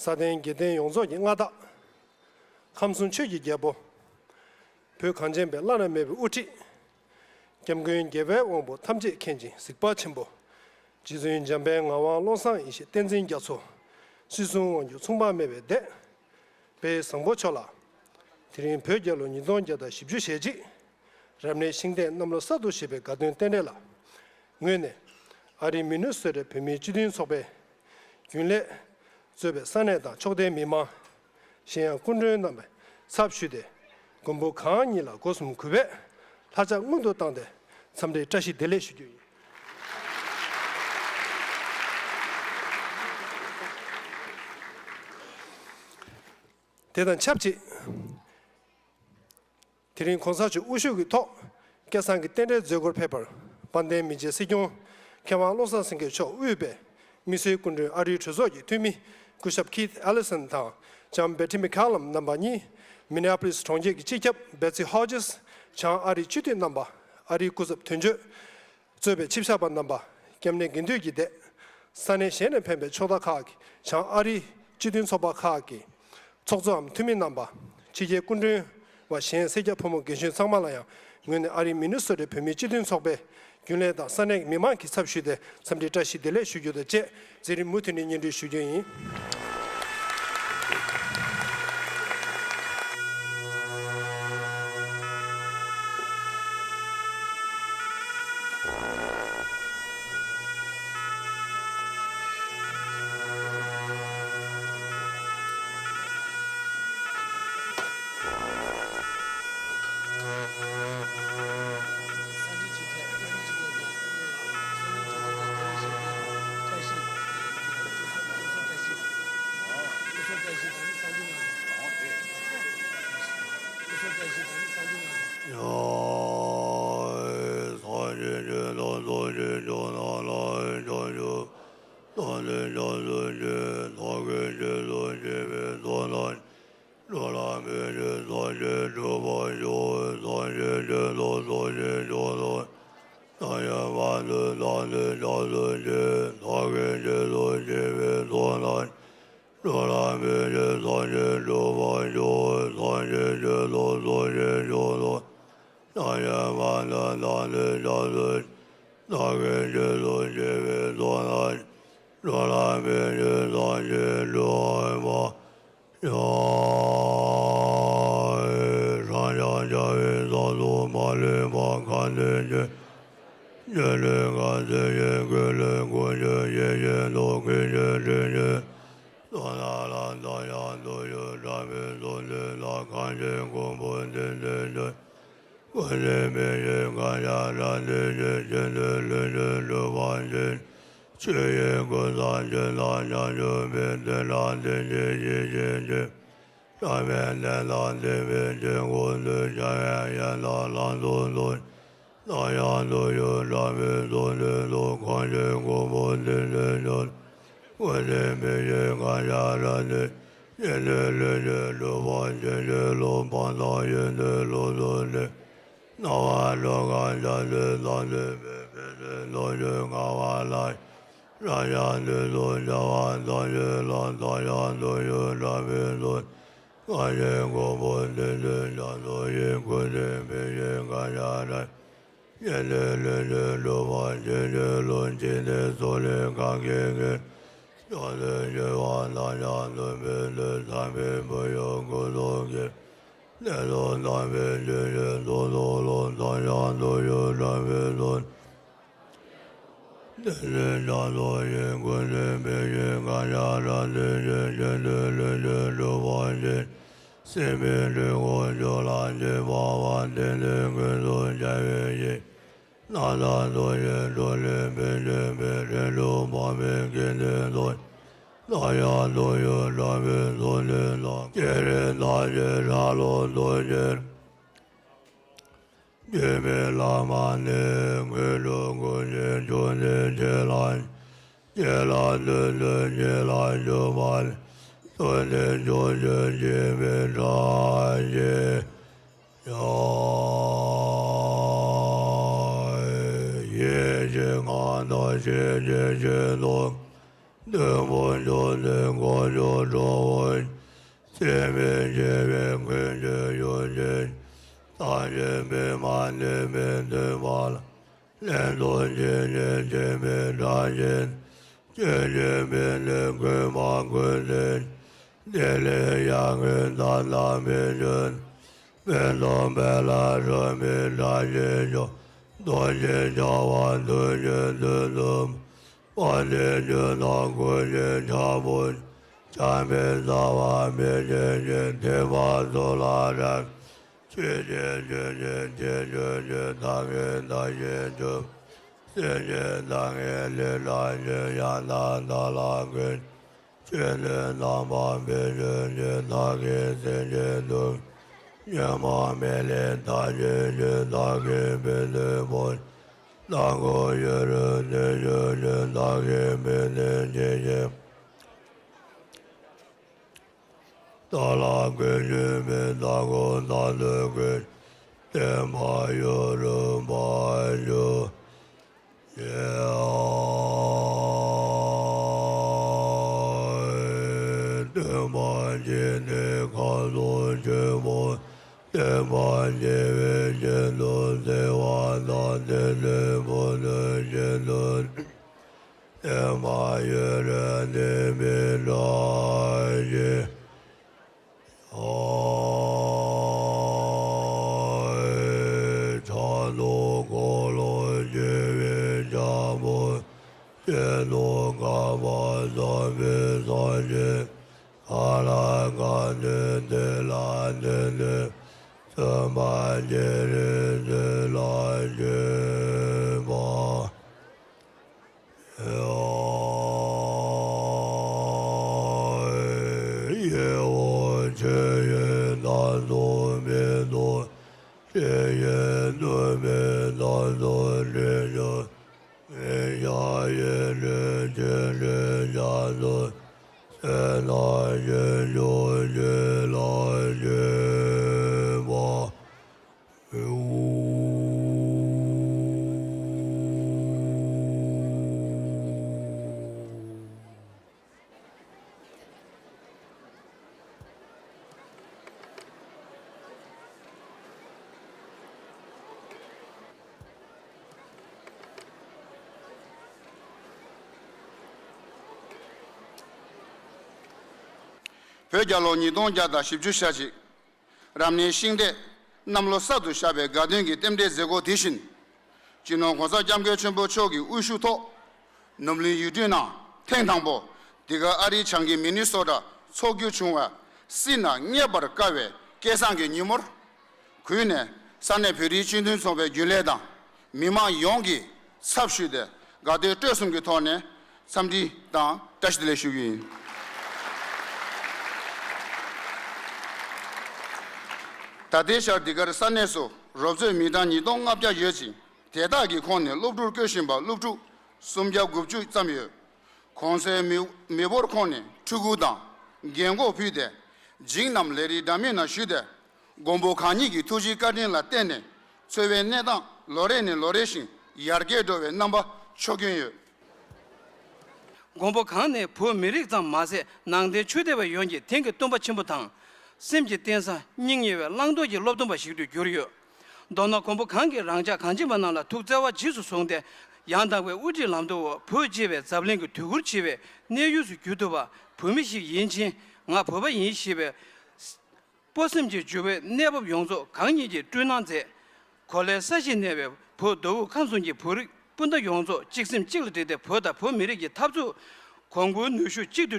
ས་སྟེང་རྒྱལ་བསྟན་ཡོངས་རྫོགས་ཀྱི་མངའ་བདག། ཁམས་གསུམ་ཆོས་ཀྱི་རྒྱལ་པོ། བོད་གངས་ཅན་པའི་བླ་ན་མེད་པའི་དབུ་ཁྲིད། སྐྱབས་མགོན་རྒྱལ་བའི་དབང་པོ་ཐམས་ཅད་མཁྱེན་ཅིང་གཟིགས་པ་ཆེན་པོ། རྗེ་བཙུན་འཇམ་དཔལ་ངག་དབང་ཀློང་བཟང་ཡེ་ཤེས་བསྟན་འཛིན་རྒྱ་མཚོ། སྲིད་གསུམ་དབང་སྒྱུར་མཚུངས་པ་མེད་པའི་སྡེ། དཔལ་བཟང་པོ་མཆོག་ལ། དེ་རིང་བོད་རྒྱལ་ལོ་ཉིས་སྟོང་བརྒྱ་དང་བཞི་བཅུ་ཞེ་གཅིག་རབ་གནས་ཤིང་རྟའི་གནམ་ལོ་གསར་དུ་བཞད་པའི་དགའ་སྟོན་རྟེན་འབྲེལ་ལ། ངོས་ནས། ཨ་རིའི་མི་ནི་སོ་ཊའི་བོད་མིའི་སྤྱི་མཐུན་ཚོགས་པའི་རྒྱུན་ལས། གཙོས་པའི་ས་གནས་དང་ཕྱོགས་མཐའི་མི་མང་། གཞན་ཡང་སྐུ་མགྲོན་རྣམ་པའི་ཚབ་ཞུས་ཏེ། མགོན་པོ་གང་ཉིད་ལ་སྒོ་གསུམ་གུས་པས་ལྷ་ཕྱག་སྔོན་དུ་བཏང་སྟེ་འཚམས་འདྲིའི་བཀྲ་ཤིས་བདེ་ལེགས་ཞུ་རྒྱུ་ཡིན། དེ་དང་ཆབས་ཅིག་དེ་རིང་གོང་ས་མཆོག་དབུ་བཞུགས་ཀྱི་ཐོག་སྐལ་བཟང་གི་རྟེན་འབྲེལ་མཛད་སྒོར་ཕེབས་པར་དཔལ་ལྡན་མི་རྗེ་སྲིད་སྐྱོང་མཁས་དབང་བློ་བཟང་སེང་གེ་མཆོག་དབུས་པའི་དམིགས་བསལ་སྐུ་མགྲོན་ཨ་རིའི་གྲོས་ཚོགས་ཀྱི་འཐུས་མི་སྐུ་ཞབས་Keith Ellison དང་ལྕམ་Betty McCallum རྣམ་པ་གཉིས། མི་ནི་ཨ་པོ་ལིས་གྲོང་ཁྱེར་གྱི་སྤྱི་ཁྱབ་Betsy Hodges། བྱང་ཨ་རིའི་སྤྱི་འཐུས་རྣམ་པ། ཨ་རིའི་སྐུ་ཚབ་དོན་གཅོད། གཙོས་པའི་ཆིབས་ཞབས་པ་རྣམ་པ། སྐྱབས་གནས་དགེ་འདུན་གྱི་སྡེ། ས་གནས་གཞན་ནས་ཕེབས་པའི་ཕྱོགས་མཐའ་ཁག་གི་བྱང་ཨ་རིའི་སྤྱི་མཐུན་ཚོགས་པ་ཁག་གི་ཚོགས་གཙོའམ་འཐུས་མི་རྣམ་པ། ཕྱི་རྒྱལ་སྐུ་མགྲོན་བ་གཞན་སེར་སྐྱ་ཕོ་མོ་རྒན་གཞོན་ཚང་མ་ལ་ཡང་ ངོས་ནས་ཨ་རིའི་མི་ནི་སོ་ཊའི་བོད་མིའི་སྤྱི་མཐུན་ཚོགས་པའི་རྒྱུན་ལས་དང་ས་གནས་མི་མང་གི་ཚབ་ཞུས་ཏེ་འཚམས་འདྲིའི་བཀྲ་ཤིས་བདེ་ལེགས་ཞུ་རྒྱུ་དང་བཅས། མཛད་རིམ་མུ་མཐུད་ནས་སྙན་སྒྲོན་ཞུ་རྒྱུ་ཡིན། ནི་ནི་བུ་ནི་ཞིག་ཏུ་ནི་མ་ཡུ་རེ་ནི་མི་འདྲ་ཞིག་ཆ་ལུ་འཁོར་ལོ་བཞི་པའི་ལྗང་བུ་ཅན་དུ་དགའ་བ་བསམ་པའི་སངས་རྒྱས་ག་ལ་ག་ནས་དེ་ལ་དེ་ནས་བརྩོན་པ་ཉེ་རིང་དེ་ལ་བྱོན་པ། ཡེ་འོ་ཆོས་ཡོད་དང་དུ་མེད་དོ། ཆོས་ཡོད་དུ་མེད་དང་དུ་འདྲེས་སོ། མི་ཤ་ཡི་ལུས་ཀྱི་ལུས་ཀྱང་དུ་བསོད་ནམས་ཀྱི་འབྱུང་ཆོས་ལ་བྱོན་པ། བོད་རྒྱལ་ལོ་ཉིས་སྟོང་བརྒྱ་དང་བཞི་བཅུ་ཞེ་གཅིག་རབ་གནས་ཤིང་འབྲས་གནམ་ལོ་གསར་དུ་ཤར་བའི་དགའ་སྟོན་གྱི་རྟེན་འབྲེལ་མཛད་སྒོ་དེ་བཞིན། སྤྱི་ནོར་༸གོང་ས་༸སྐྱབས་མགོན་ཆེན་པོ་མཆོག་གི་དབུ་བཞུགས་ཐོག་ནུབ་གླིང་ཡུལ་གྲུའི་ནང་ཐེངས་དང་པོ་འདི་ག་ཨ་རིའི་བྱང་གི་མི་ནི་སོ་ཊ་འཚོགས་རྒྱུ་བྱུང་བ། སྲིད་ན་རྙེད་པར་དཀའ་བའི་སྐལ་བཟང་གི་ཉིན་མོར། གུས་ནས་ས་གནས་བོད་རིགས་སྤྱི་མཐུན་ཚོགས་པའི་རྒྱུན་ལས་དང་མི་མང་ཡོངས་ཀྱི་ཚབ་ཞུས་ཏེ་དགའ་དད་སྤྲོ་གསུམ་གྱི་ཐོག་ནས་འཚམས་འདྲི་དང་བཀྲ་ཤིས་བདེ་ལེགས་ཞུ་རྒྱུ་ཡིན། ད་ལྟའི་ཆར་འདི་གར་ས་གནས་སུ་རོབ་ཚོད་མི་གྲངས་ཉིས་སྟོང་ལྔ་བརྒྱ་ཡོད་ཅིང་། དེ་དག་གི་ཁོངས་ནས་སློབ་ཕྲུག་བསྐྱོད་བཞིན་པ་སློབ་ཕྲུག་སུམ་བརྒྱ་དགུ་བཅུ་ཙམ་ཡོད། གོང་གསལ་མི་མི་འབོར་ཁོངས་ནས་ཕྲུ་གུ་དང་རྒན་གོག་ཕུད་དེ། འཇིགས་རྣམས་ལས་རིགས་འདྲ་མིན་ནང་ཞུགས་ཏེ། མགོན་པོ་གང་ཉིད་ཀྱི་ཐུགས་རྗེའི་བཀའ་དྲིན་ལ་བརྟེན་ནས་འཚོ་བའི་གནས་སྟངས་ལོ་རེ་ནས་ལོ་རེ་བཞིན་ཡར་རྒྱས་འགྲོ་བའི་རྣམ་པ་ཕྱོགས་སྐྱོན་ཡོད། མགོན་པོ་གང་ནི་བོད་མི་རིགས་ཙམ་མ་ཟད་ནང་བསྟན་ཆོས་སྡེ་བ་ཡོངས་ཀྱི་དེང་གི་སྟོན་པ་ཆེན་པོ་དང་། སེམས་ཀྱི་རྟེན་ས་སྙིང་ཉེ་བའི་བླང་དོར་གྱི་སློབ་སྟོན་པ་ཞིག་ཏུ་གྱུར་ཡོད། མདོར་ན་མགོན་པོ་གང་གིས་རང་ཅག་གངས་ཅན་པ་རྣམས་ལ་ཐུགས་བརྩེ་བ་རྗེས་སུ་བཟུང་སྟེ། ཡང་དག་པའི་དབུ་ཁྲིད་ལམ་སྟོན་འོག་བོད་ཅེས་པའི་འཛམ་གླིང་གི་དུས་འཁོར་ཆེ་བའི་གནས་ཡུལ་སུ་གྱུར་ཐུབ་པ། བོད་མི་ཞིག་ཡིན་ཕྱིན་ང་བོད་པ་ཡིན་ཞེས་པའི་སྤོབས་སེམས་ཀྱི་འགྱུར་བས་གནས་བབ་ཡོངས་རྫོགས་གང་ཉིད་ཀྱིས་བསྐྲུན་གནང་མཛད། གོ་ལའི་ས་གཞིར་གནས་པའི་བོད་མདོ་དབུས་ཁམས་གསུམ་གྱི་བོད་རིགས་སྤུན་ཟླ་ཡོངས་རྫོགས་གཅིག་སེམས་གཅིག་ལ་དྲིལ་ཏེ་བོད་དང་བོད་མི་རིགས་ཀྱི་འཐབ་རྩོད་གོང་བུ་ནུས་ཤུགས་གཅིག་ཏུ་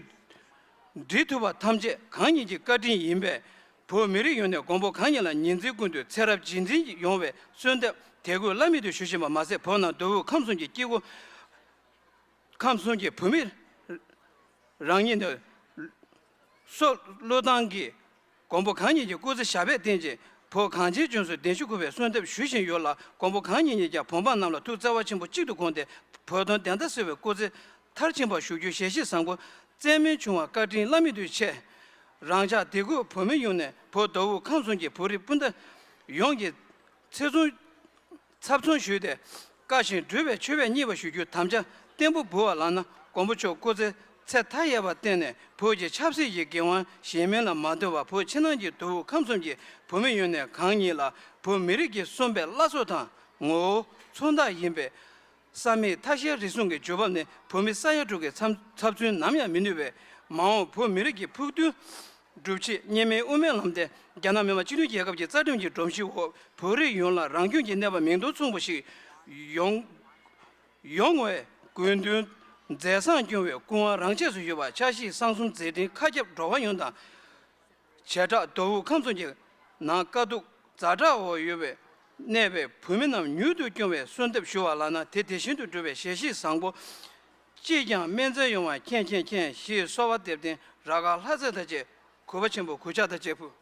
སྒྲིལ་ཐུབ་པ་ཐམས་ཅད་གང་ཉིད་ཀྱི་བཀའ་དྲིན་ཡིན་པས། བོད་མི་རིགས་ཡོངས་ནས་མགོན་པོ་གང་ཉིད་ལ་ཉིན་མཚན་ཀུན་ཏུ་ཚེ་རབས་རྗེས་འཛིན་ཡོང་བའི་གསོལ་འདེབས་དད་གུས་བླ་མེད་དུ་ཞུ་བཞིན་པ་མ་ཟད། བོད་ནང་མདོ་དབུས་ཁམས་གསུམ་གྱི་སྐྱེ་དགུ་ཁམས་གསུམ་གྱི་བོད་མི་རང་ཉིད་ནས་སྲོག་བློས་བཏང་གིས་མགོན་པོ་གང་ཉིད་ཀྱི་སྐུ་ཚེ་ཞབས་པད་བརྟན་ཅིང་། བོད་གངས་ཅན་ལྗོངས་སུ་བདེ་ཞིང་ཁུག་པའི་གསོལ་འདེབས་ཞུ་བཞིན་ཡོད་ལ། མགོན་པོ་གང་ཉིད་ཉིད་ཀྱང་བོད་འབངས་རྣམས་ལ་ཐུགས་བརྩེ་བ་ཆེན་པོ་གཅིག་ཏུ་བསྒོམས་ཏེ། བོད་དོན་བདེན་མཐའ་གསལ་བའི་སྐུ་ཚེ་མཐར་ཕྱིན་པར་བཞུགས་རྒྱུའི་ཞལ་བཞེས་བཟང་པོ་བཙན་མིན་བྱུང་བར་བཀའ་དྲིན་བླ་མེད་དུ་ཆེ། རང་ཅག་དད་གུས་བོད་མི་ཡོངས་ནས་བོད་མདོ་དབུས་ཁམས་གསུམ་གྱི་བོད་རིགས་སྤུན་ཟླ་ཡོངས་ཀྱི་ཚེ་བཟུང་ཚབ་མཚོན་ཞུས་ཏེ། བཀའ་བཞིན་སྒྲུབ་པའི་མཆོད་པས་མཉེས་པར་ཞུ་རྒྱུ་དམ་བཅའ་བརྟན་པོ་འབུལ་བ་ལགས་ན། མགོན་པོ་མཆོག་སྐུ་ཚེ་ཚེ་མཐའ་ཡས་པར་བརྟན་ནས། བོད་ཀྱི་ཆབ་སྲིད་ཀྱི་འགན་དབང་གཞན་མིན་ལ་མ་ལྟོས་པར་བོད་ཕྱི་ནང་གི་མདོ་དབུས་ཁམས་གསུམ་གྱི་བོད་མི་ཡོངས་ནས་གང་ཉིད་ལ་བོད་མི་རིགས་ཀྱིས་གསུངས་པའི་བླ་སྲོག་དང་ངོ་བོ་མཚོན་རྟགས་ཡིན་པའི་བསམ་ཡས་ཐ་ཤལ་རིག་གཞུང་གི་འཇུག་པ་ནི་བོད་མི་ས་ཡ་དྲུག་གི་ཚབ་ཚབ་མཚོན་ནམ་ཡང་མི་ནུས་པས། མ་འོངས་བོད་མི་རིགས་ཀྱི་ཕུགས་འདུན་སྒྲུབ་ཆེད་གཉིས་སྨན་དབུ་མའི་ལམ་སྟེང་རྒྱ་ནག་མི་དམངས་སྤྱི་མཐུན་རྒྱལ་ཁབ་ཀྱི་རྩ་ཁྲིམས་ཀྱི་སྒྲོམ་གཞིའི་འོག་བོད་རིགས་ཡོངས་ལ་རང་སྐྱོང་གི་གནས་བབ་མིང་དོན་མཚུངས་པ་ཞིག་ཡོང་ཡོང་བའི་དགོས་འདུན་མཛད་བཟང་སྐྱོང་བའི་སྐུ་དབང་རང་ཆས་སུ་ཡོད་པ། འཆར་གཞི་གསང་གསུམ་མཛད་འཕྲིན་མཁའ་ཁྱབ་འགྲོ་བ་ཡོངས་དང་། བྱེ་བྲག་མདོ་དབུས་ཁམས་གསུམ་གྱི་ནང་དཀའ་སྡུག་ཛ་དྲག་འོག་ཡོད་པའི་གནས་པའི་བོད་མི་རྣམས་མྱུར་དུ་སྐྱོང་བའི་གསོལ་འདེབས་ཞུ་བ་ལགས་ན། དེ་དེ་བཞིན་དུ་འགྲུབ་པའི་ཞལ་བཞེས་བཟང་པོ། ཅིས་ཀྱང་སྨན་རྩིས་ཡོང་བ་མཁྱེན་མཁྱེན་མཁྱེན་ཞེས་གསོལ་བ་འདེབས་ཏེ། རབ་དཀར་ལྷ་རྩེ་དང་བཅས་གུས་པ་ཆེན་པོས་གུས་ཕྱག་དང་བཅས་ཕུལ།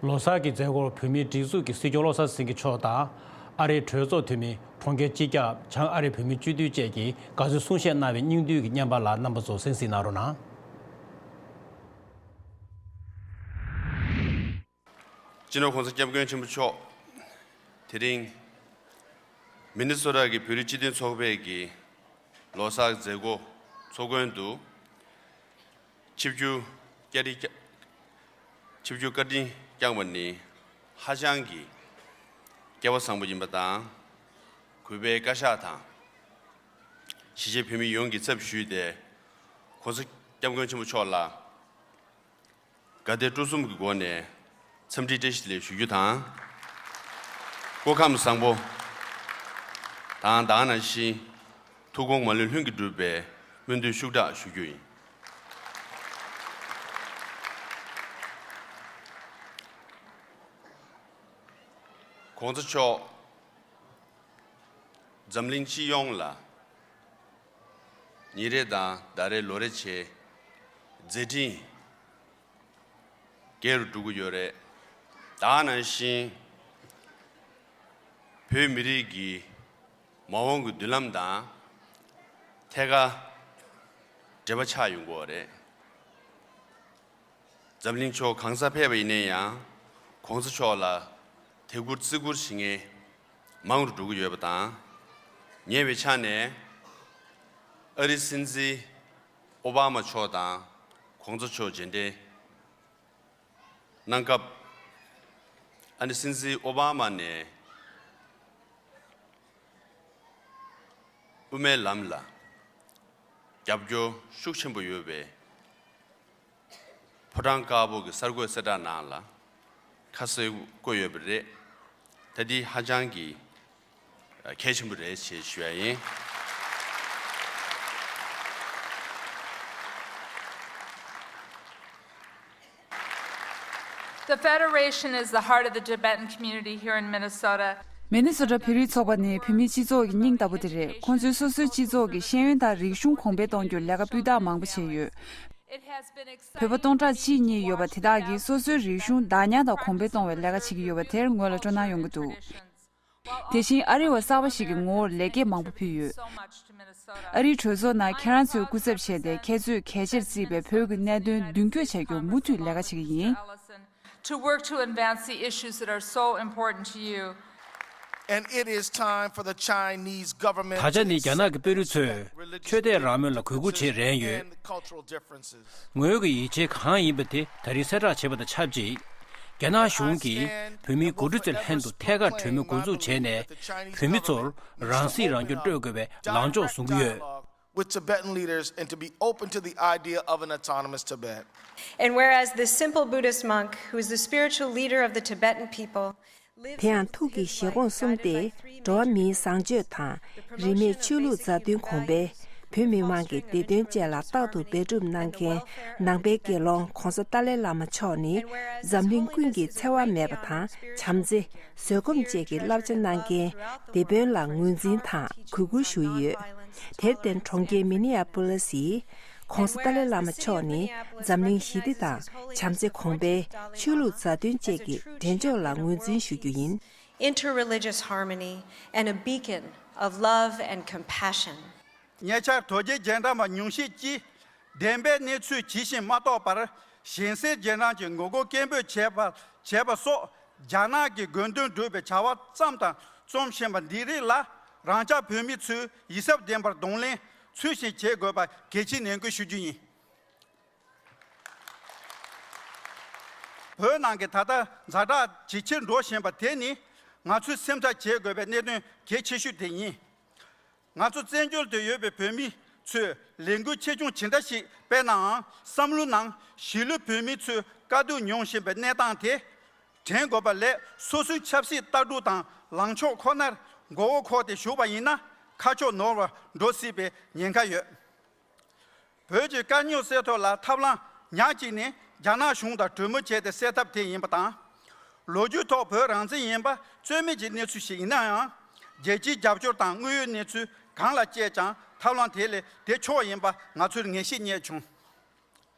ལོ་གསར་གྱི་མཛད་སྒོར་བོད་མིའི་སྒྲིག་འཛུགས་ཀྱི་སྲིད་སྐྱོང་བློ་བཟང་སེང་གེ་མཆོག་དང་། ཨ་རིའི་གྲོས་ཚོགས་འཐུས་མི། གྲོང་ཁྱེར་སྤྱི་ཁྱབ། བྱང་ཨ་རིའི་བོད་མིའི་སྤྱི་འཐུས་བཅས་ཀྱིས་དགའ་བསུའི་གསུང་བཤད་གནང་བའི་སྙིང་བསྡུས་ཀྱི་བརྙན་པར་ལ་རྣམ་པ་ཚོ་གསན་གཟིགས་གནང་རོགས་གནང་། སྤྱི་ནོར་༸གོང་ས་༸སྐྱབས་མགོན་ཆེན་པོ་མཆོག་དེ་རིང་མི་ནི་སོ་ཊ་གི་བོད་རིགས་སྤྱི་མཐུན་ཚོགས་པས་ཀྱི་ལོ་གསར་མཛད་སྒོ་ཚོགས་མགོན་དུ་ཆིབས་བསྒྱུར་བཀའ་དྲིན་བསྐྱངས་ཆིབས་བསྒྱུར་བཀའ་དྲིན་བསྐྱངས་པ་ནི་ཧ་ཅང་གི་སྐལ་བ་བཟང་པོ་ཡིན་པ་དང་། གུས་པའི་བཀའ་ཤག་དང་གཞིས་བྱེས་བོད་མི་ཡོངས་ཀྱི་ཚབ་ཞུས་ཏེ་༸གོང་ས་༸སྐྱབས་མགོན་ཆེན་པོ་མཆོག་ལ་དགའ་དད་སྤྲོ་གསུམ་གྱི་སྒོ་ནས་འཚམས་འདྲིའི་བཀྲ་ཤིས་བདེ་ལེགས་ཞུ་རྒྱུ་དང་། སྐུ་ཁམས་བཟང་པོ་དང་། ད་ག་ནང་བཞིན་ཐུགས་དགོངས་མ་ལུས་ལྷུན་གྱིས་གྲུབ་པའི་སྨོན་འདུན་ཤུགས་དྲག་ཞུ་རྒྱུ་ཡིན། ༸གོང་ས་མཆོག་འཛམ་གླིང་སྤྱི་ཡོངས་ལ་ཉིན་རེ་དང་ཟླ་རེ་ལོ་རེ་བྱས་མཛད་འཕྲིན་རྒྱས་རུ་འགྲོ་གི་ཡོད་རེད། ད་ག་ནང་བཞིན་བོད་མི་རིགས་ཀྱི་མ་འོངས་ཀྱི་མདུན་ལམ་དང་ཐད་ཀར་འབྲེལ་བ་ཆགས་ཡོང་གི་ཡོད་རེད། འཛམ་གླིང་ཕྱོགས་གང་སར་ཕེབས་པ་ཡིན་ན་ཡང་༸གོང་ས་མཆོག་ལ་དད་བཀུར་བརྩི་བཀུར་བྱེད་མཁན་མང་རུ་འགྲོ་གི་ཡོད་པ་དང་། ཉེ་བའི་ཆར་ནས་ཨ་རིའི་སྲིད་འཛིན་ཨོ་བྷ་མ་མཆོག་དང་༸གོང་ས་མཆོག་མཇལ་འཕྲད་གནང་སྐབས། ཨ་ནི་སྲིད་འཛིན་ཨོ་བྷ་མ་ནས་དབུ་མའི་ལམ་ལ་རྒྱབ་སྐྱོར་ཤུགས་ཆེན་པོ་ཡོད་པའི་ཕོ་བྲང་དཀར་པོ་གི་གསར་འགོད་གསལ་བསྒྲགས་ནང་ལ་ཁ་གསལ་བཀོད་ཡོད་པ་རེད། ད་འདི་ཧ་ཅང་གི་གལ་ཆེན་པོ་རེད་ཅེས་ཞུ་ཡ་ཡིན། The Federation is the heart of the Tibetan community here in Minnesota. མི་ནི་སོ་ཊ་བོད་རིགས་ཚོགས་པ་ནི་བོད་མིའི་སྤྱི་ཚོགས་ཀྱི་སྙིང་ལྟ་བུ་དེ་རེད། ཁོང་ཚོས་སོ་སོའི་སྤྱི་ཚོགས་ཀྱི་ཤེས་ཡོན་དང་རིག་གཞུང་གོང་འཕེལ་གཏོང་རྒྱུར་ལས་ཀ་སྤུས་དག་མང་པོ་བྱས་ཡོད། བོད་པ་སྟོང་ཕྲག་གཅིག་གཉིས་ཡོད་པ་དེ་དག་གིས་སོ་སོའི་རིག་གཞུང་བདག་ཉར་དང་གོང་འཕེལ་གཏོང་བའི་ལས་ཀ་བྱེད་ཀྱི་ཡོད་པ་དེར་ངོས་ལ་སྤྲོ་སྣང་ཡོང་གི་འདུག། དེ་བཞིན་ཨ་རི་བ་གསར་པ་ཞིག་གི་ངོ་བོར་ལེགས་སྐྱེས་མང་པོ་ཕུལ་ཡོད། ཨ་རིའི་གྲོས་ཚོགས་ནང་ཁྱེད་རང་ཚོས་སྐུ་ཚབ་བྱས་ཏེ་ཁྱེད་ཚོས་གལ་ཆེར་བརྩིས་པའི་བོད་ཀྱི་གནད་དོན་མདུན་སྐྱོད་བྱ་རྒྱུར་མུ་མཐུད་ལས་ཀ་བྱེད་ཀྱི་ཡིན། To work to advance the issues that are so important to you. And it is time for the Chinese government ད་ཆ་ནི་རྒྱ་ནག་གི་དཔོན་རིགས་ཚོས་ཆོས་དད་རང་མོས་ལ་གུས་བཀུར་བྱེད་རན་ཡོད། ངོས་ཀྱི་ཡིད་ཆེས་གང་ཡིན་པ་དེ་ད་རེས་གསལ་བསྒྲགས་བྱས་པ་དང་ཆབས་ཅིག། རྒྱ་ནག་གཞུང་གིས་བོད་མིའི་འགོ་ཁྲིད་ཚོའི་ལྷན་དུ་ཐད་ཀར་གྲོས་མོལ་འགོ་འཛུགས་བྱས་ནས། བོད་མི་ཚོར་རང་སྲིད་རང་སྐྱོང་སྤྲོད་དགོས་པའི་ལངས་ཕྱོགས་བཟུང་གི་ཡོད། With Tibetan leaders and to be open to the idea of an autonomous Tibet. And whereas this simple Buddhist monk, who is the spiritual leader of the Tibetan people, དེ་ཡང་ཐུགས་ཀྱི་བཞེད་དགོངས་གསུམ་སྟེ། འགྲོ་བ་མིའི་བཟང་སྤྱོད་དང་། རིས་མེད་ཆོས་ལུགས་མཛའ་མཐུན་གོང་འཕེལ། བོད་མི་མང་གི་བདེ་དོན་བཅས་ལ་རྟག་ཏུ་འབད་སྒྲུབ་གནང་མཁན་ནང་པའི་དགེ་སློང་༸གོང་ས་ཏཱ་ལའི་བླ་མ་མཆོག་ནི་འཛམ་གླིང་ཀུན་གྱི་འཚེ་བ་མེད་པ་དང་། བྱམས་བརྩེ། བཟོད་སྒོམ་བཅས་ཀྱི་བསླབ་བྱ་གནང་མཁན་དེད་དཔོན་ལ་ངོས་འཛིན་དང་གུས་བཀུར་ཞུ་ཡི་ཡོད། དེར་བརྟེན་གྲོང་ཁྱེར་མི་ནི་ཨ་པོ་ལི་སི་ཡིས་༸གོང་ས་ཏཱ་ལའི་བླ་མ་མཆོག་ནི་འཛམ་གླིང་ཞི་བདེ་དང་། བྱམས་བརྩེ་གོང་འཕེལ། ཆོས་ལུགས་མཛའ་མཐུན་བཅས་ཀྱི་འདྲེན་ཕྱོགས་ལ་ངོས་འཛིན་ཞུ་རྒྱུ་ཡིན། Interreligious harmony and a beacon of love and compassion. ཉེ་ཆར་དོལ་རྒྱལ་རྗེས་འབྲང་པ་ཉུང་ཤས་ཀྱིས་བདེན་པའི་གནས་ཚུལ་ཇི་བཞིན་མ་རྟོགས་པར་གཞན་སེལ་རྗེས་འབྲང་གི་ངོ་རྒོལ་སྐད་འབོད་བྱས་པ་བྱས་པ་སོགས་རྒྱ་ནག་གི་དགོས་འདུན་སྒྲུབ་པའི་བྱ་བ་ཙམ་དང་རྩོམ་བཞིན་པ་འདི་རིགས་ལ་རང་ཅག་བོད་མི་ཚོས་ཡིད་གཟབ་ལྡན་པར་གདོང་ལེན་ཚུལ་བཞིན་བྱེད་དགོས་པ་གལ་ཆེའི་ནན་སྐུལ་ཞུ་རྒྱུ་ཡིན། བོད་ནང་གི་ད་ལྟ་ཛ་དྲག་ཇེ་ཆེར་འགྲོ་བཞིན་པ་དེ་ནི་ང་ཚོས་སེམས་ཁྲལ་བྱེད་དགོས་པའི་གནད་དོན་གལ་ཆེ་ཤོས་དེ་ཡིན། ང་ཚོ་བཙན་བྱོལ་དུ་ཡོད་པའི་བོད་མི་ཚོས་ལས་འགུལ་ཆེ་ཆུང་ཇི་འདྲ་ཞིག་སྤེལ་ནའང་བསམ་བློའི་ནང་གཞིས་ལུས་བོད་མི་ཚོས་དཀའ་སྡུག་མྱོང་བཞིན་པའི་གནས་སྟངས་དེ་དྲན་དགོས་པ་ལས། སོ་སོའི་ཆབ་སྲིད་ལྟ་གྲུབ་དང་ལངས་ཕྱོགས་ཁོ་ནར་མགོ་བོ་འཁོར་ཏེ་བཞུགས་པ་ཡིན་ན་ཁ་ཕྱོགས་ནོར་བར་འགྲོ་སྲིད་པའི་ཉེན་ཁ་ཡོད། བོད་ཀྱི་དཀའ་རྙོག་སེལ་ཐབས་ལ་ཐབས་ལམ་ཉག་གཅིག་ནི་རྒྱ་ནག་གཞུང་དང་གྲོས་མོལ་བྱས་ཏེ་སེལ་ཐབས་དེ་ཡིན་པ་དང་། ལོ་རྒྱུས་ཐོག་བོད་རང་བཙན་ཡིན་པ་རྩོད་མེད་ཀྱི་གནས་ཚུལ་ཞིག་ཡིན་ན་ཡང་། རྒྱལ་སྤྱིའི་རྒྱབ་སྐྱོར་དང་དངོས་ཡོད་གནས་ཚུལ་གང་ལ་དཔྱད་ཀྱང་ཐབས་ལམ་དེ་ལས་དེ་ཕྱོགས་ཡིན་པ་ང་ཚོར་ངེས་ཤེས་རྙེད་བྱུང་།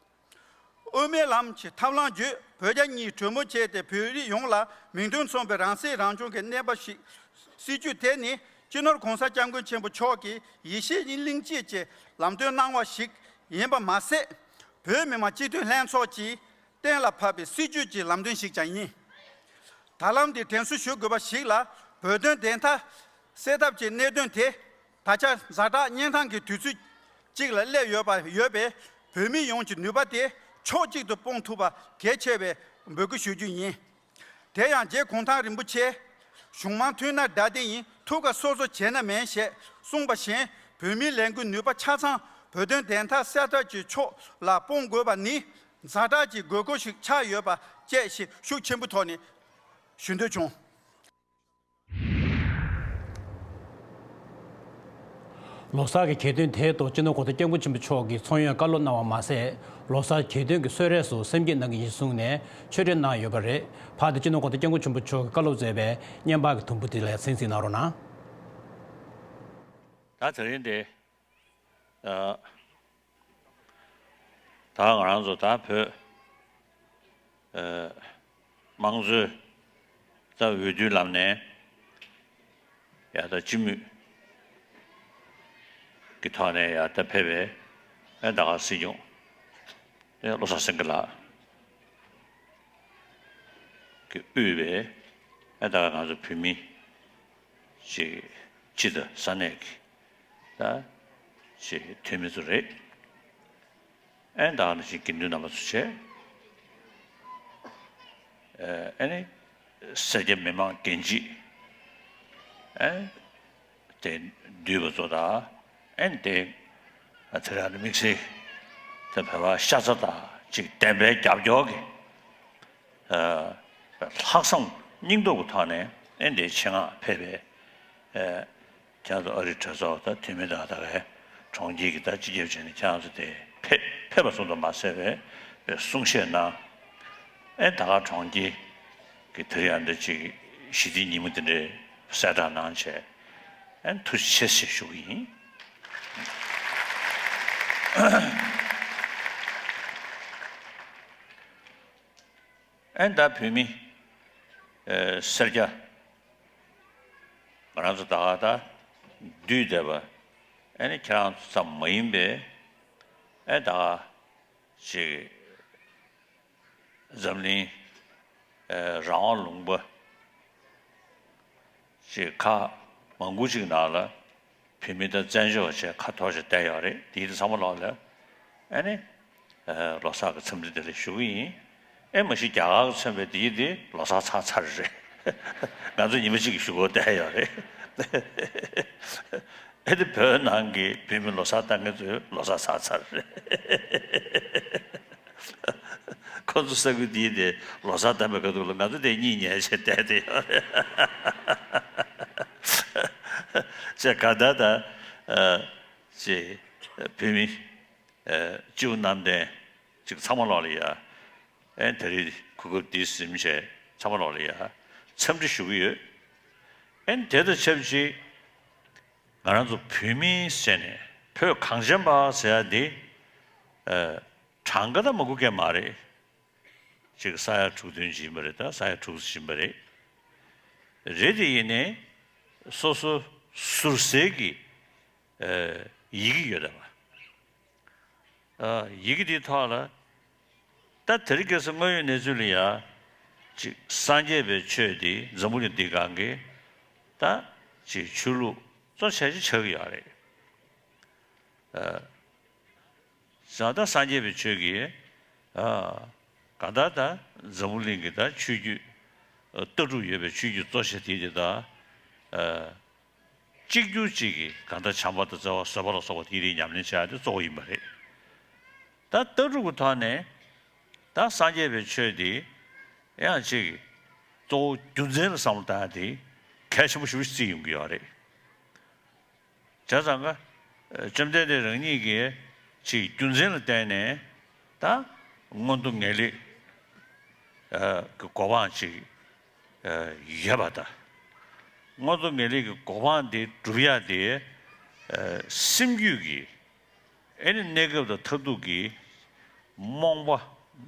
དབུ་མའི་ལམ་གྱི་ཐབས་ལམ་བརྒྱུད་བོད་རྒྱ་གཉིས་གྲོས་མོལ་བྱས་ཏེ་བོད་རིགས་ཡོངས་ལ་མིང་དོན་མཚུངས་པའི་རང་སྲིད་རང་སྐྱོང་གི་གནས་བབ་ཞིག་སྲིད་ཇུས་དེ་ནི་སྤྱི་ནོར་༸གོང་ས་༸སྐྱབས་མགོན་ཆེན་པོ་མཆོག་གི་ཡེ་ཤེས་གླིང་རྗེས་ཀྱི་ལམ་སྟོན་གནང་བ་ཞིག་ཡིན་པ་མ་ཟད། བོད་མི་མང་སྤྱི་འཐུས་ལྷན་ཚོགས་ཀྱིས་གཏན་ལ་ཕབ་པའི་སྲིད་ཇུས་ཀྱི་ལམ་སྟོན་ཞིག་ཀྱང་ཡིན། ད་ལམ་འདི་དྲན་གསོ་ཞུ་དགོས་པ་ཞིག་ལ། བོད་དོན་བདེན་མཐའ་གསལ་ཐབས་ཀྱི་གནད་དོན་དེ་ད་ཆ་ཛ་དྲག་གཉན་ཐང་གི་དུས་ཚོད་ཅིག་ལ་སླེབས་ཡོད་པ་ཡོད་པས། བོད་མི་ཡོངས་ཀྱི་ནུས་པ་དེ་ཕྱོགས་གཅིག་ཏུ་སྤུངས་ཐུབ་པ་གལ་ཆེ་བས་འབོད་སྐུལ་ཞུ་རྒྱུ་ཡིན། དེ་ཡང་རྗེ་གུང་ཐང་རིན་པོ་ཆེ། གཞུང་མང་མཐུན་ན་དགྲ་བདེན་ཡིན། ཐུགས་ཁ་སོ་སོ་བྱས་ན་མེད་ཞེས་གསུངས་པ་བཞིན། བོད་མིའི་ལས་འགུལ་ནུས་པ་ཆ་ཚང་བོད་དོན་བདེན་མཐའ་གསལ་ཐབས་ཀྱི་ཕྱོགས་ལ་སྤུངས་དགོས་པ་ནི་ཛ་དྲག་གི་དགོས་མཁོ་ཞིག་ཆགས་ཡོད་པ་བཅས་ཤིག་ཤུགས་ཆེན་པོའི་ཐོག་ནས་ཞུ་འདོད་བྱུང་། ལོ་གསར་གྱི་གྱེར་འདོན་དེའི་ཐོག་སྤྱི་ནོར་༸གོང་ས་༸སྐྱབས་མགོན་ཆེན་པོ་མཆོག་གིས་ཚོགས་ཡོན་བཀའ་སློབ་གནང་བ་མ་ཟད། ལོ་གསར་གྱེར་འདོན་གྱི་གསོལ་རས་སུ་སེམས་བསྐྱེད་གནང་གི་ཡིན་གསུངས་ནས་ཆོས་འབྲེལ་གནང་ཡོད་པ་རེད། ཕར་དེ་སྤྱི་ནོར་༸གོང་ས་༸སྐྱབས་མགོན་ཆེན་པོ་མཆོག་གིས་བཀའ་སློབ་སྩལ་བའི་བརྙན་པར་གྱི་དུམ་བུ་དེ་ལ་གསན་གཟིགས་གནང་རོགས་གནང་། ད་དེ་རིང་འདི། ཨ། ད་ང་རང་ཚོ་ད་བོད། ཨ། དམངས་གཙོའི་ད་འོས་བསྡུའི་ལམ་ནས་ཡ་ད་སྤྱི་མོས་ཀྱི་ཐོག་ནས་ཡ་ད་ཕེབས་པའི་ཨ་ད་ག་སྲིད་སྐྱོང་ཨ་བློ་བཟང་སེང་གེ་ལགས་ཀྱིས་དབུས་པའི་ཨ་ད་ག་ང་ཚོ་བོད་མི་ཅིག་སྤྱི་དང་ས་གནས་ཀྱི་ད་ཅིག་འཐུས་མི་ཚོ་རེད། ཨེ་ད་ག་ནང་བཞིན་དགེ་འདུན་རྣམ་པ་ཚོ་བྱས། ཨེ་ནི་སེར་སྐྱ་མི་མང་རྒན་བྱིས་ཨེ་དེ་འདུས་པ་ཚོ་དང་ཨེ་དེ་དེ་རང་དམིགས་བསལ་དེ་བོད་པ་ཤ་ཚ་དང་ཅིག་བདེན་པའི་རྒྱབ་སྐྱོར་གྱི་ལྷག་བསམ་སྙིང་སྟོབས་ཀྱི་ཐོག་ནས་ཨེ་འདི་ཆེད་མངགས་ཕེབས་པའི་ཁྱེད་ཚོ་ཨ་རིའི་གྲོས་ཚོགས་དང་འཐུས་མི་དང་ད་གའི་གྲོང་ཁྱེར་གྱི་ད་སྤྱི་ཁྱབ་བྱས་ནས་ཁྱེད་ཚོ་དེ་ཕེབས་ཕེབས་པ་ཙམ་དུ་མ་ཟད་པའི་པའི་གསུང་བཤད་གནང་། ཨེ་ད་ག་གྲོང་ཁྱེར་གྱི་དེ་རིང་ཨ་འདི་ཅིག་ཞི་བདེའི་ཉིན་མོ་དེ་འདྲའི་གསལ་བསྒྲགས་གནང་བྱས་ཨེ་ཐུགས་རྗེ་ཆེ་ཞེས་ཞུ་གི་ཡིན། ཨེ་ད་བོད་མི་ཨེ་སེར་སྐྱ་ང་རང་ཚོ་ད་ག་ད་འདུས་བསྡད་པ་ཨེ་ནི་ཁྱེད་རང་ཚོ་ཙམ་མ་ཡིན་པའི་ཨེ་ད་ག་ཅིག་འཛམ་གླིང་ཨེ་རང་དབང་ལུང་པ་ཅིག་ཁག་མང་པོ་ཅིག་ནང་ལ་བོད་མི་དང་བཙན་བྱོལ་བ་བཅས་ཁ་འཐོར་བྱས་བསྡད་ཡོད་རེད། དེའི་ཚང་མ་ལོག་ལ་ཨ་ནི་ལོ་གསར་གྱི་འཚམས་འདྲི་དེ་ལ་ཞུ་གི་ཡིན། ཨེ་མ་གཞི་རྒྱ་གར་གྱི་མཚོན་པའི་དེའི་དེ་ལོ་གསར་ཚར་ཚར་རེད། ང་ཚོ་ཉི་མ་གཅིག་གི་གཞུག་གུ་བསྡད་ཡོད་རེད། ཨེ་དེ་བོད་ནང་གི་བོད་མི་ལོ་གསར་གཏོང་མཁན་ཚོའི་ལོ་གསར་ཚར་ཚར་རེད། ཁོ་ཚོ་ས་ཁུལ་དེའི་དེ་ལོ་གསར་གཏོང་པའི་ཁ་ཐུག་ལ་ང་ཚོ་དེ་གཉིད་ཉལ་བྱས་བསྡད་དེ་ཡོད་རེད། ཅེས་ག་ད་ད་ཅེས་བོད་མི་སྤྱི་བོ་གནམ་བསྟན་ཅིག་ཚང་མ་ལོག་ལ་ཡ་ཨེ་དེ་རིང་གོ་སྐབས་འདི་ཟིན་བྱས་ཚང་མ་ལོག་ལ་ཡ་འཚམས་འདྲི་ཞུ་གི་ཡོད། ཨེ་དེ་དང་ཆབས་ཅིག་ང་རང་ཚོ་བོད་མི་ཟེར་ནས་བོད་གངས་ཅན་པ་ཟེར་ཡ་འདི་ཨ་གྲངས་ཀ་ད་མང་པོ་སྐད་མ་རེད། ཅིག་ས་ཡ་དྲུག་བདུན་ཅིག་ཡིན་པ་རེད། ད་ས་ཡ་དྲུག་ཅིག་ཡིན་པ་རེད། རེད་དེ་ཡིན་ནའི་སོ་སོ་ཟུར་ཟའི་གི་ཨ་ཡི་གེ་ཡོད་དམ། ཨ་ཡི་གེ་འདིའི་ཐོག་ལ་ད་དེ་རིང་ཁ་སང་དངོས་ཡོད་གནས་ཚུལ་ལ་ཡ་ཅིག་སངས་རྒྱས་པའི་ཆོས་འདི་འཛམ་བུ་གླིང་འདིའི་སྒང་གི་ད་ཅིག་ཆོས་ལུགས་གཙོ་ཆེ་ཤོས་ཆགས་ཀྱི་ཡོད་རེད། ཨ་བྱས་ཙང་ད་སངས་རྒྱས་པའི་ཆོས་ཀྱི་ཨ་གང་ལྟར་ད་འཛམ་བུ་གླིང་གི་ད་ཆོས་བརྒྱུད་ཨ་ལྟ་གྲུབ་ཡོད་པའི་ཆོས་བརྒྱུད་གཙོ་ཆེ་དེ་དེ་ད་ཨ་གཅིག་གྱུར་གཅིག་གི་གང་ལྟར་བྱམས་པ་དང་བརྩེ་བ་བཟོད་པ་ལ་སོགས་པ་དེ་རིགས་ཉམས་ལེན་བྱ་ཡ་དེ་གཙོ་བོ་ཡིན་པ་རེད། ད་ལྟ་གྲུབ་ཀྱི་ཐོག་ནས་ད་སངས་རྒྱས་པའི་ཆོས་དེ་ཡང་གཅིག་གཙོ་བོ་རྒྱུ་མཚན་ལ་བསམ་བློ་བཏང་ཡ་དེ་གལ་ཆེན་པོ་ཞེ་པོ་ཅིག་བརྩིས་ཡོང་གི་ཡོད་རེད། བྱས་ཙང་ཀ་བཅོམ་ལྡན་འདས་རང་ཉིད་ཀྱིས་ཅིག་རྒྱུ་མཚན་ལ་བརྟེན་ནས་ད་མངོན་མཐོ་ངེས་ལེགས་ཨ་གི་གོ་འཕང་ཅིག་ཨ་ཡོད་པ་དང་། མངོན་མཐོ་ངེས་ལེགས་ཀྱི་གོ་འཕང་དེ་སྒྲུབ་ཡ་དེ་ཨ་སེམས་རྒྱུད་ཀྱི་ཨེ་ནི་གནས་སྐབས་དང་མཐར་ཐུག་གི་རྨོངས་པ་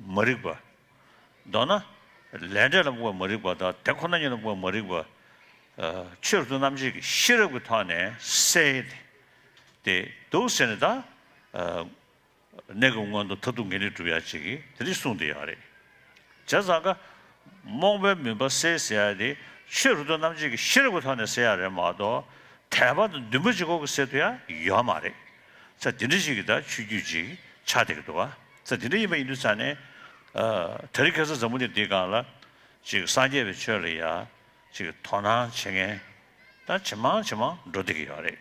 མ་རིག་པ། མདོར་ན། ལས་འབྲས་ལ་དམིགས་པ་མ་རིག་པ་དང་དེ་ཁོ་ན་ཉིད་ལ་དམིགས་པ་མ་རིག་པ། ཨ། ཆོས་རབ་ཏུ་རྣམ་འབྱེད་ཀྱི་ཤེས་རབ་ཀྱི་ཐོག་ནས་གསལ་ཏེ་འདུག་ཟེར་ནས་ད། ཨ། གནས་སྐབས་མངོན་མཐོ་མཐར་ཐུག་དངོས་གནས་གྲུབ་ཡ་ཅིག་གིས་དེ་རིགས་གསུངས་བསྡད་ཡོད་རེད། བྱས་ཙང་ཀ། རྨོངས་པའི་མུན་པ་སེལ་ཟེར་ཡ་དེ་ཆོས་རབ་ཏུ་རྣམ་འབྱེད་ཀྱི་ཤེས་རབ་ཀྱི་ཐོག་ནས་སེལ་ཡ་རེད་མ་གཏོགས། དད་པ་དང་འདུན་པ་གཅིག་པོ་གིས་སེལ་ཐུབ་ཡ་ཡོད་མ་རེད། ས་དེ་འདྲ་ཞིག་གི་ད་ཆོས་བརྒྱུད་ཅིག་ཆགས་བསྡད་ཀྱི་འདུག་ག། ས་དེ་འདྲ་ཡིན་པ་ཡིན་དུས་ཙང་ནས། ཨ། དེ་རིང་ཁ་སང་འཛམ་བུ་གླིང་འདིའི་སྒང་ལ་ཅིག་སངས་རྒྱས་པའི་ཆོས་ལ་ཡ་ཅིག་དོ་སྣང་བྱེད་མཁན་ད་ཇེ་མང་ཇེ་མང་འགྲོ་བསྡད་ཀྱི་ཡོད་རེད།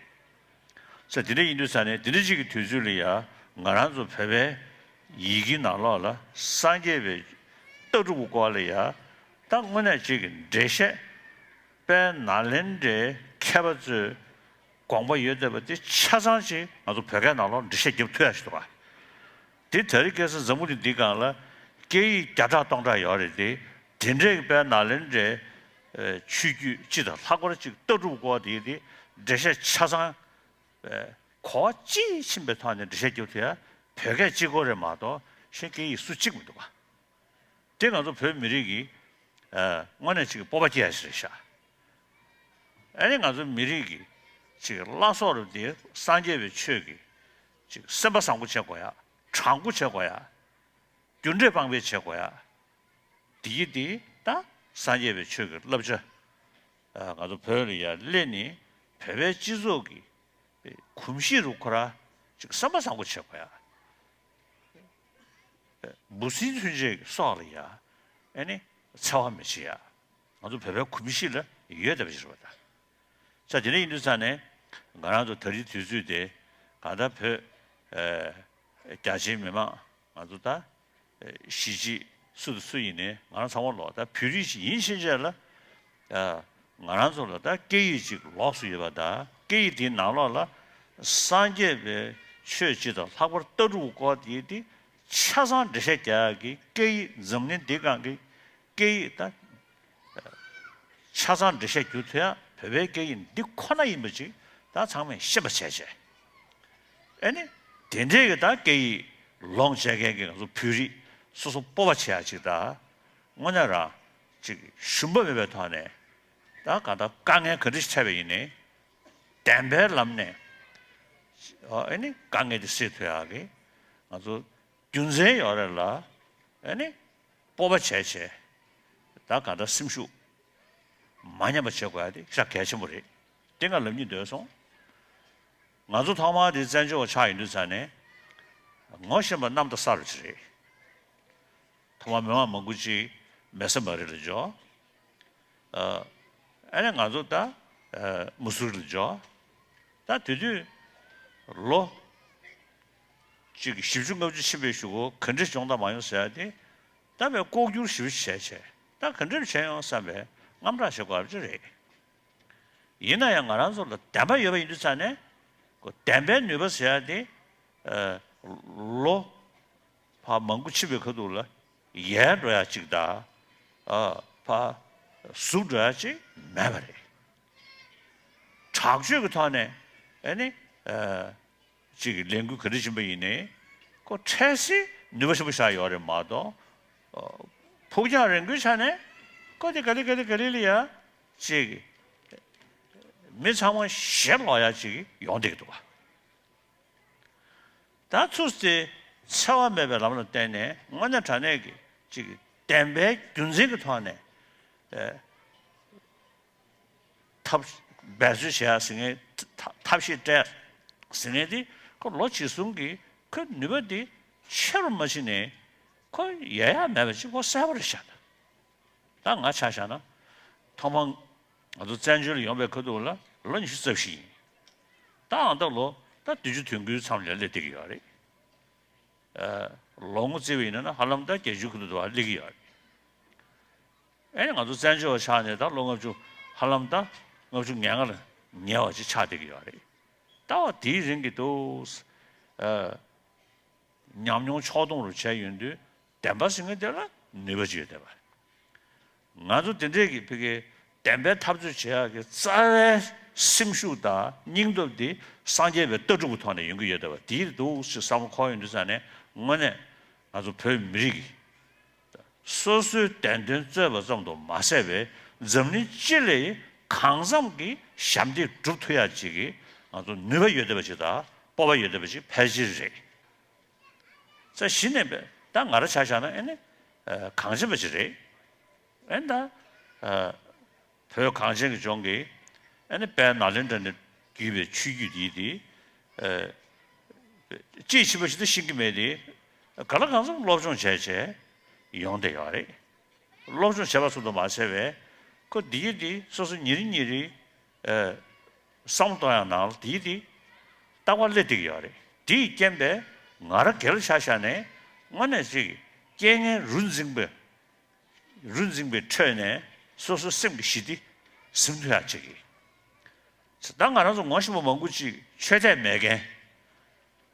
ས་དེ་འདྲ་ཡིན་དུས་ཙང་ནས་དེ་འདྲ་ཅིག་གི་དུས་ཚོད་ལ་ཡ་ང་རང་ཚོ་བོད་པའི་ཡི་གེ་ནང་ལོགས་ལ་སངས་རྒྱས་པའི་ལྟ་གྲུབ་ཀྱི་སྐོར་ལ་ཡ་ད་དངོས་གནས་ཅིག་གི་འགྲེལ་བཤད་དཔལ་ནཱ་ལེནྡྲའི་མཁས་པ་ཚོས་དགོངས་པ་ཡོད་བསྡད་པ་དེ་ཆ་ཚང་ཅིག་ང་ཚོ་བོད་སྐད་ནང་ལོགས་འགྲེལ་བཤད་རྒྱབ་ཐུབ་ཡ་ཞིག་འདུག་ག། དེ་དེ་རིང་ཁ་སང་འཛམ་བུ་གླིང་འདིའི་སྒང་ལ་སྐད་ཡིག་བརྒྱ་ཕྲག་སྟོང་ཕྲག་ཡོད་རེད་དེ། དེ་འདྲའི་དཔལ་ནཱ་ལེནྡྲའི་ཆོས་བརྒྱུད་སྤྱི་དང་ལྷག་པར་ཅིག་ལྟ་གྲུབ་སྐོར་དེ་དེ་འགྲེལ་བཤད་ཆ་ཚང་གོ་བ་དཔྱིས་ཕྱིན་པའི་ཐོག་ནས་འགྲེལ་བཤད་རྒྱབ་ཐུབ་ཡ་བོད་སྐད་གཅིག་པོ་རེད་མ་གཏོགས་གཞན་སྐད་ཡིག་སུ་གཅིག་མི་འདུག་ག། དེ་ང་ཚོ་བོད་མི་རིགས་ཀྱི་ཨ། དངོས་གནས་ཅིག་གི་སྤོབས་པ་སྐྱེ་ཡ་ཞིག་རེད་ཤག། ཨ་ནི་ང་ཚོ་མི་རིགས་ཀྱི་ཅིག་བླ་སྲོག་རུ་དེ་སངས་རྒྱས་པའི་ཆོས་ཀྱི་ཅིག་སེམས་པ་བཟང་པོ་བྱེད་དགོས་ཡ། དྲང་པོ་བྱེད་དགོས་ཡ། རྒྱུ་འབྲས་དཔང་པོ་བྱེད་དགོས་ཡ། དེ་ཡི་དེ་ད་སངས་རྒྱས་པའི་ཆོས་ཀྱི་བསླབ་བྱ། ཨ། ང་ཚོ་བོད་ལ་ཡ་སླེབས་ནས་བོད་པའི་སྤྱི་ཚོགས་ཀྱི་གོམས་གཤིས་རུ་ཁོ་ར་ཅིག་སེམས་པ་བཟང་པོ་བྱེད་དགོས་ཡ། འབུ་སྲིན་ཚུན་ཆད་ཀྱི་སྲོག་ལ་ཡ་ཨ་ནི་འཚེ་བ་མི་བྱེད་ཡ། ང་ཚོ་བོད་པའི་གོམས་གཤིས་ལ་ཡོད་བསྡད་པ་ཞིག་རེད་པ་ད། ས་དེ་འདྲ་ཡིན་དུས་ཙང་ནས་ང་རང་ཚོ་ད་རེས་དུས་ཚོད་དེ་གང་ལྟར་བོད་ཨ། རྒྱ་ཆེའི་མི་མང་ང་ཚོ་ད་ཨ། གཞིས་བྱེས་སུ་དང་སུ་ཡིན་ནའི་ང་རང་ཚང་མ་ལོག་ད་བོད་རིགས་ཤིག་ཡིན་ཕྱིན་ཆད་ལ། ཨ། ང་རང་ཚོ་ལ་ད་སྐད་ཡིག་ཅིག་ལོགས་སུ་ཡོད་པ་དང་སྐད་ཡིག་དེའི་ནང་ལོགས་ལ་སངས་རྒྱས་པའི་ཆོས་སྤྱི་དང་ལྷག་པར་ལྟ་གྲུབ་སྐོར་དེ་དེ་ཆ་ཚང་འགྲེལ་བཤད་རྒྱག་ཡག་གི་སྐད་ཡིག་འཛམ་གླིང་འདིའི་སྒང་གི་སྐད་ཡིག་ད་ཆ་ཚང་འགྲེལ་བཤད་རྒྱུ་ཐོན་ཡག་བོད་པའི་སྐད་ཡིག་འདི་ཁོ་ན་ཡིན་པ་ཅིག་ད་ཚང་མས་ཤེས་པ་བྱས་བྱས། ཨ་ནི་དེ་འདྲའི་གི་ད་སྐད་ཡིག་ལོངས་སྤྱད་མཁན་གྱི་ང་ཚོ་བོད་རིགས་སོ་སོ་སྤོབས་པ་བྱེད་ཡག་ཅིག་ད་དངོས་གནས་རང་ཅིག་ཞུམ་པ་མེད་པའི་ཐོག་ནས་ད་གང་ལྟར་དཀའ་ངལ་ག་འདྲ་ཞིག་འཕྲད་པ་ཡིན་ནའི་བདེན་པའི་ལམ་ནས་ཨ་ནི་དཀའ་ངལ་དེ་སེལ་ཐུབ་ཡག་གི་ང་ཚོ་རྒྱུ་མཚན་ཡོད་རེད་ལ། ཨ་ནི་སྤོབས་པ་བྱས་བྱས་ད་གང་ལྟར་སེམས་ཤུགས་མ་ཉམས་པ་བྱེད་དགོས་ཡ་དེ་ཤ་གལ་ཆེན་པོ་རེད། དེ་ང་ལབ་སྙིང་འདོད་སོང་། ང་ཚོ་ཐོག་མར་དེ་བཙན་བྱོལ་བ་ཆགས་ཡོང་དུས་ཙང་ནས་ངོ་ཤེས་པ་གནམ་དང་ས་རུ་ཅིག་རེད། ཐོག་མར་མི་མང་མང་པོ་ཅིག་མེ་ས་མ་རི་ལ་འབྱོར། ཨ་ནི་ང་ཚོ་ད་མུ་སུ་རི་ལ་འབྱོར། ད་དེ་དུས་ལོ་གཅིག་གི་བཞི་བཅུ་ལྔ་བཅུ་ཕྱིན་པའི་གཞུག་གུ་ག་འདྲ་བྱུང་དང་མ་བྱུང་ཟེར་ཡ་དེ་ད་བས་ལྐོག་གྱུར་ཞིབ་བྱས་བྱས་ད་ག་འདྲ་བྱས་ཡོང་བསམ་པའི་རྔམ་སྐྲག་བྱེད་དགོས་པ་ཅིག་རེད། ཡིན་ན་ཡང་ང་རང་ཚོ་ལ་བདེན་པ་ཡོད་པ་ཡིན་དུས་ཙང་ནས་ཁོ་བདེན་པའི་ནུས་པ་ཟེར་ཡ་དེ་ལོ་ཕར་མང་པོ་ཕྱིན་པའི་ཁ་ཐུག་ལ་ཡལ་འགྲོ་ཡ་ཅིག་དང་ཕར་ཟུག་འགྲོ་ཡ་ཅིག་མེད་པ་རེད། དྲག་སྤྱོད་ཀྱི་ཐོག་ནས་ཨ་ནི། གཅིག་གི་ལས་འགུལ་ག་རེ་ཕྱིན་པ་ཡིན་ནའི་ཁོ་འཕྲལ་སེལ་ནུས་པ་ཆེན་པོ་ཞིག་ཡོད་རེད་མ་གཏོགས། ཕུགས་རྒྱང་རིང་པོའི་ཆ་ནས་ཁོ་དེ་ག་ལེ་ག་ལེ་ག་ལེ་ལ་ཡ་གཅིག་མི་ཚང་མ་ཞེད་ལོག་ཡ་གཅིག་ཡོང་བསྡད་ཀྱི་འདུག་ག། ད་ཚུར་དེ་འཚེ་བ་མེད་པའི་ལམ་ལ་བརྟེན་ནས་དངོས་གནས་དྲང་གནས་ཀྱི་གཅིག་བདེན་པའི་རྒྱུ་མཚན་གྱི་ཐོག་ནས། ཐབས་འབད་རྩོལ་བྱེད་ཡ་ཟེར་མཁན། ཐབས་ཐབས་ཤེས་སྤྲད་ཟེར་མཁན་དེ་ཁོ་ལོ་ཆེ་གསུམ་གྱི་ཁོའི་ནུས་པ་དེ་ཆེ་རུ་མ་ཕྱིན་ནས་ཁོ་ཡལ་ཡ་མེད་པ་ཅིག་ཁོ་གསལ་པོ་རེད་ཤག། ད་ང་ཆ་བཞག་ན་ཐོག་མར་ང་ཚོ་བཙན་བྱོལ་ལ་ཡོང་པའི་ཁ་ཐུག་ལ་ལོ་ཉི་ཤུ་རྩ་བཞི་ཡིན། ད་ཨང་ད་ལོ་ད་བདུན་ཅུ་དོན་དགུའི་མཚམས་ལ་སླེབས་བསྡད་ཀྱི་ཡོད་རེད། ལོ་ངོ་བརྩིས་པ་ཡིན་ན་ཧ་ལམ་ད་བརྒྱད་ཅུའི་ཁ་ཐུག་ཏུ་སླེབས་ཀྱི་ཡོད་རེད། ཨེ་ནི་ང་ཚོ་བཙན་བྱོལ་བ་ཆགས་ནས་ད་ལོ་ལྔ་བཅུ་ཧ་ལམ་ད་ལྔ་བཅུ་ང་ལྔ་ལ་ཉེ་བ་ཅིག་ཆགས་བསྡད་ཀྱི་ཡོད་རེད། ད་བ་དེའི་རིང་གི་འདུག་ཨ། ཉམས་མྱོང་ཕྱོགས་སྡོམ་རུ་བྱས་ཡོང་དུས་བདེན་པ་ཟེར་མཁན་དེ་ལ་ནུས་པ་ཅིག་ཡོད་བསྡད་པ། ང་ཚོ་དེ་འདྲས་ཀྱི་ཕ་གིའི་བདེན་པའི་འཐབ་རྩོད་བྱེད་ཡག་གི་རྩ་བའི་སེམས་ཤུགས་དང་སྙིང་སྟོབས་དེ་སངས་རྒྱས་པའི་ལྟ་གྲུབ་ཀྱི་ཐོག་ནས་ཡོང་གི་ཡོད་བསྡད་པ་དེའི་འདུག་ཅེས་བསམ་བློ་འཁོར་ཡོང་དུས་ཙང་ནས་དངོས་གནས། ང་ཚོ་བོད་མི་རིགས་ཀྱི་སོ་སོའི་བདེན་དོན་རྩོད་པ་ཙམ་དུ་མ་ཟད་པའི་འཛམ་གླིང་སྤྱི་ལ་གང་འཚམ་གྱི་ཞབས་འདེགས་སྒྲུབ་ཐུབ་ཡ་ཅིག་གི་ང་ཚོ་ནུས་པ་ཡོད་བསྡད་པ་ཅིག་དང་སྤོབས་པ་ཡོད་བསྡད་པ་ཅིག་ཕལ་ཆེར་རེད། ས་གཞི་ནས་ད་ང་རང་ཆ་བཞག་ན་ཨེ་ནི་གངས་ཅན་པ་ཅིག་རེད། ཨེ་ད། བོད་གངས་ཅན་གྱི་ལྗོངས་ཀྱི་ཨ་ནི་དཔལ་ནཱ་ལེནྡྲ་ནས་བརྒྱུད་པའི་ཆོས་བརྒྱུད་འདི་དེ་ཨ་དཔྱིས་ཕྱིན་པ་ཞིག་ཏུ་ཤེས་ཀྱི་མེད་དེ། ག་ལ་གང་འཚམ་སློབ་སྦྱོང་བྱས་བྱས་ཡོང་བསྡད་ཡོད་རེད། སློབ་སྦྱོང་བྱས་པ་ཙམ་དུ་མ་ཟད་པའི་ཁོ་འདི་ཡི་འདི་སོ་སོ་ཉིན་རེ་ཉིན་རེ་ཨ་བསམ་བློ་གཏོང་ཡག་ནང་ལ་འདི་ཡི་འདི་རྟག་པར་སླེབས་བསྡད་ཀྱི་ཡོད་རེད། དེ་ཡི་རྐྱེན་པས་ང་རང་སྒེར་ལ་ཆ་བཞག་ནས་དངོས་གནས་ཅིག་རྐྱེན་ངན་རུ་འཛིངས་པའི་རུ་འཛིངས་པའི་ཁྲོད་ནས་སོ་སོའི་སེམས་ཀྱི་ཞི་བདེ་ཟིན་ཐུབ་ཡག་ཅིག་གིས། ད་ང་རང་ཚོ་ངོ་ཤེས་པ་མང་པོ་ཅིག་ཆོས་དད་མེད་མཁན།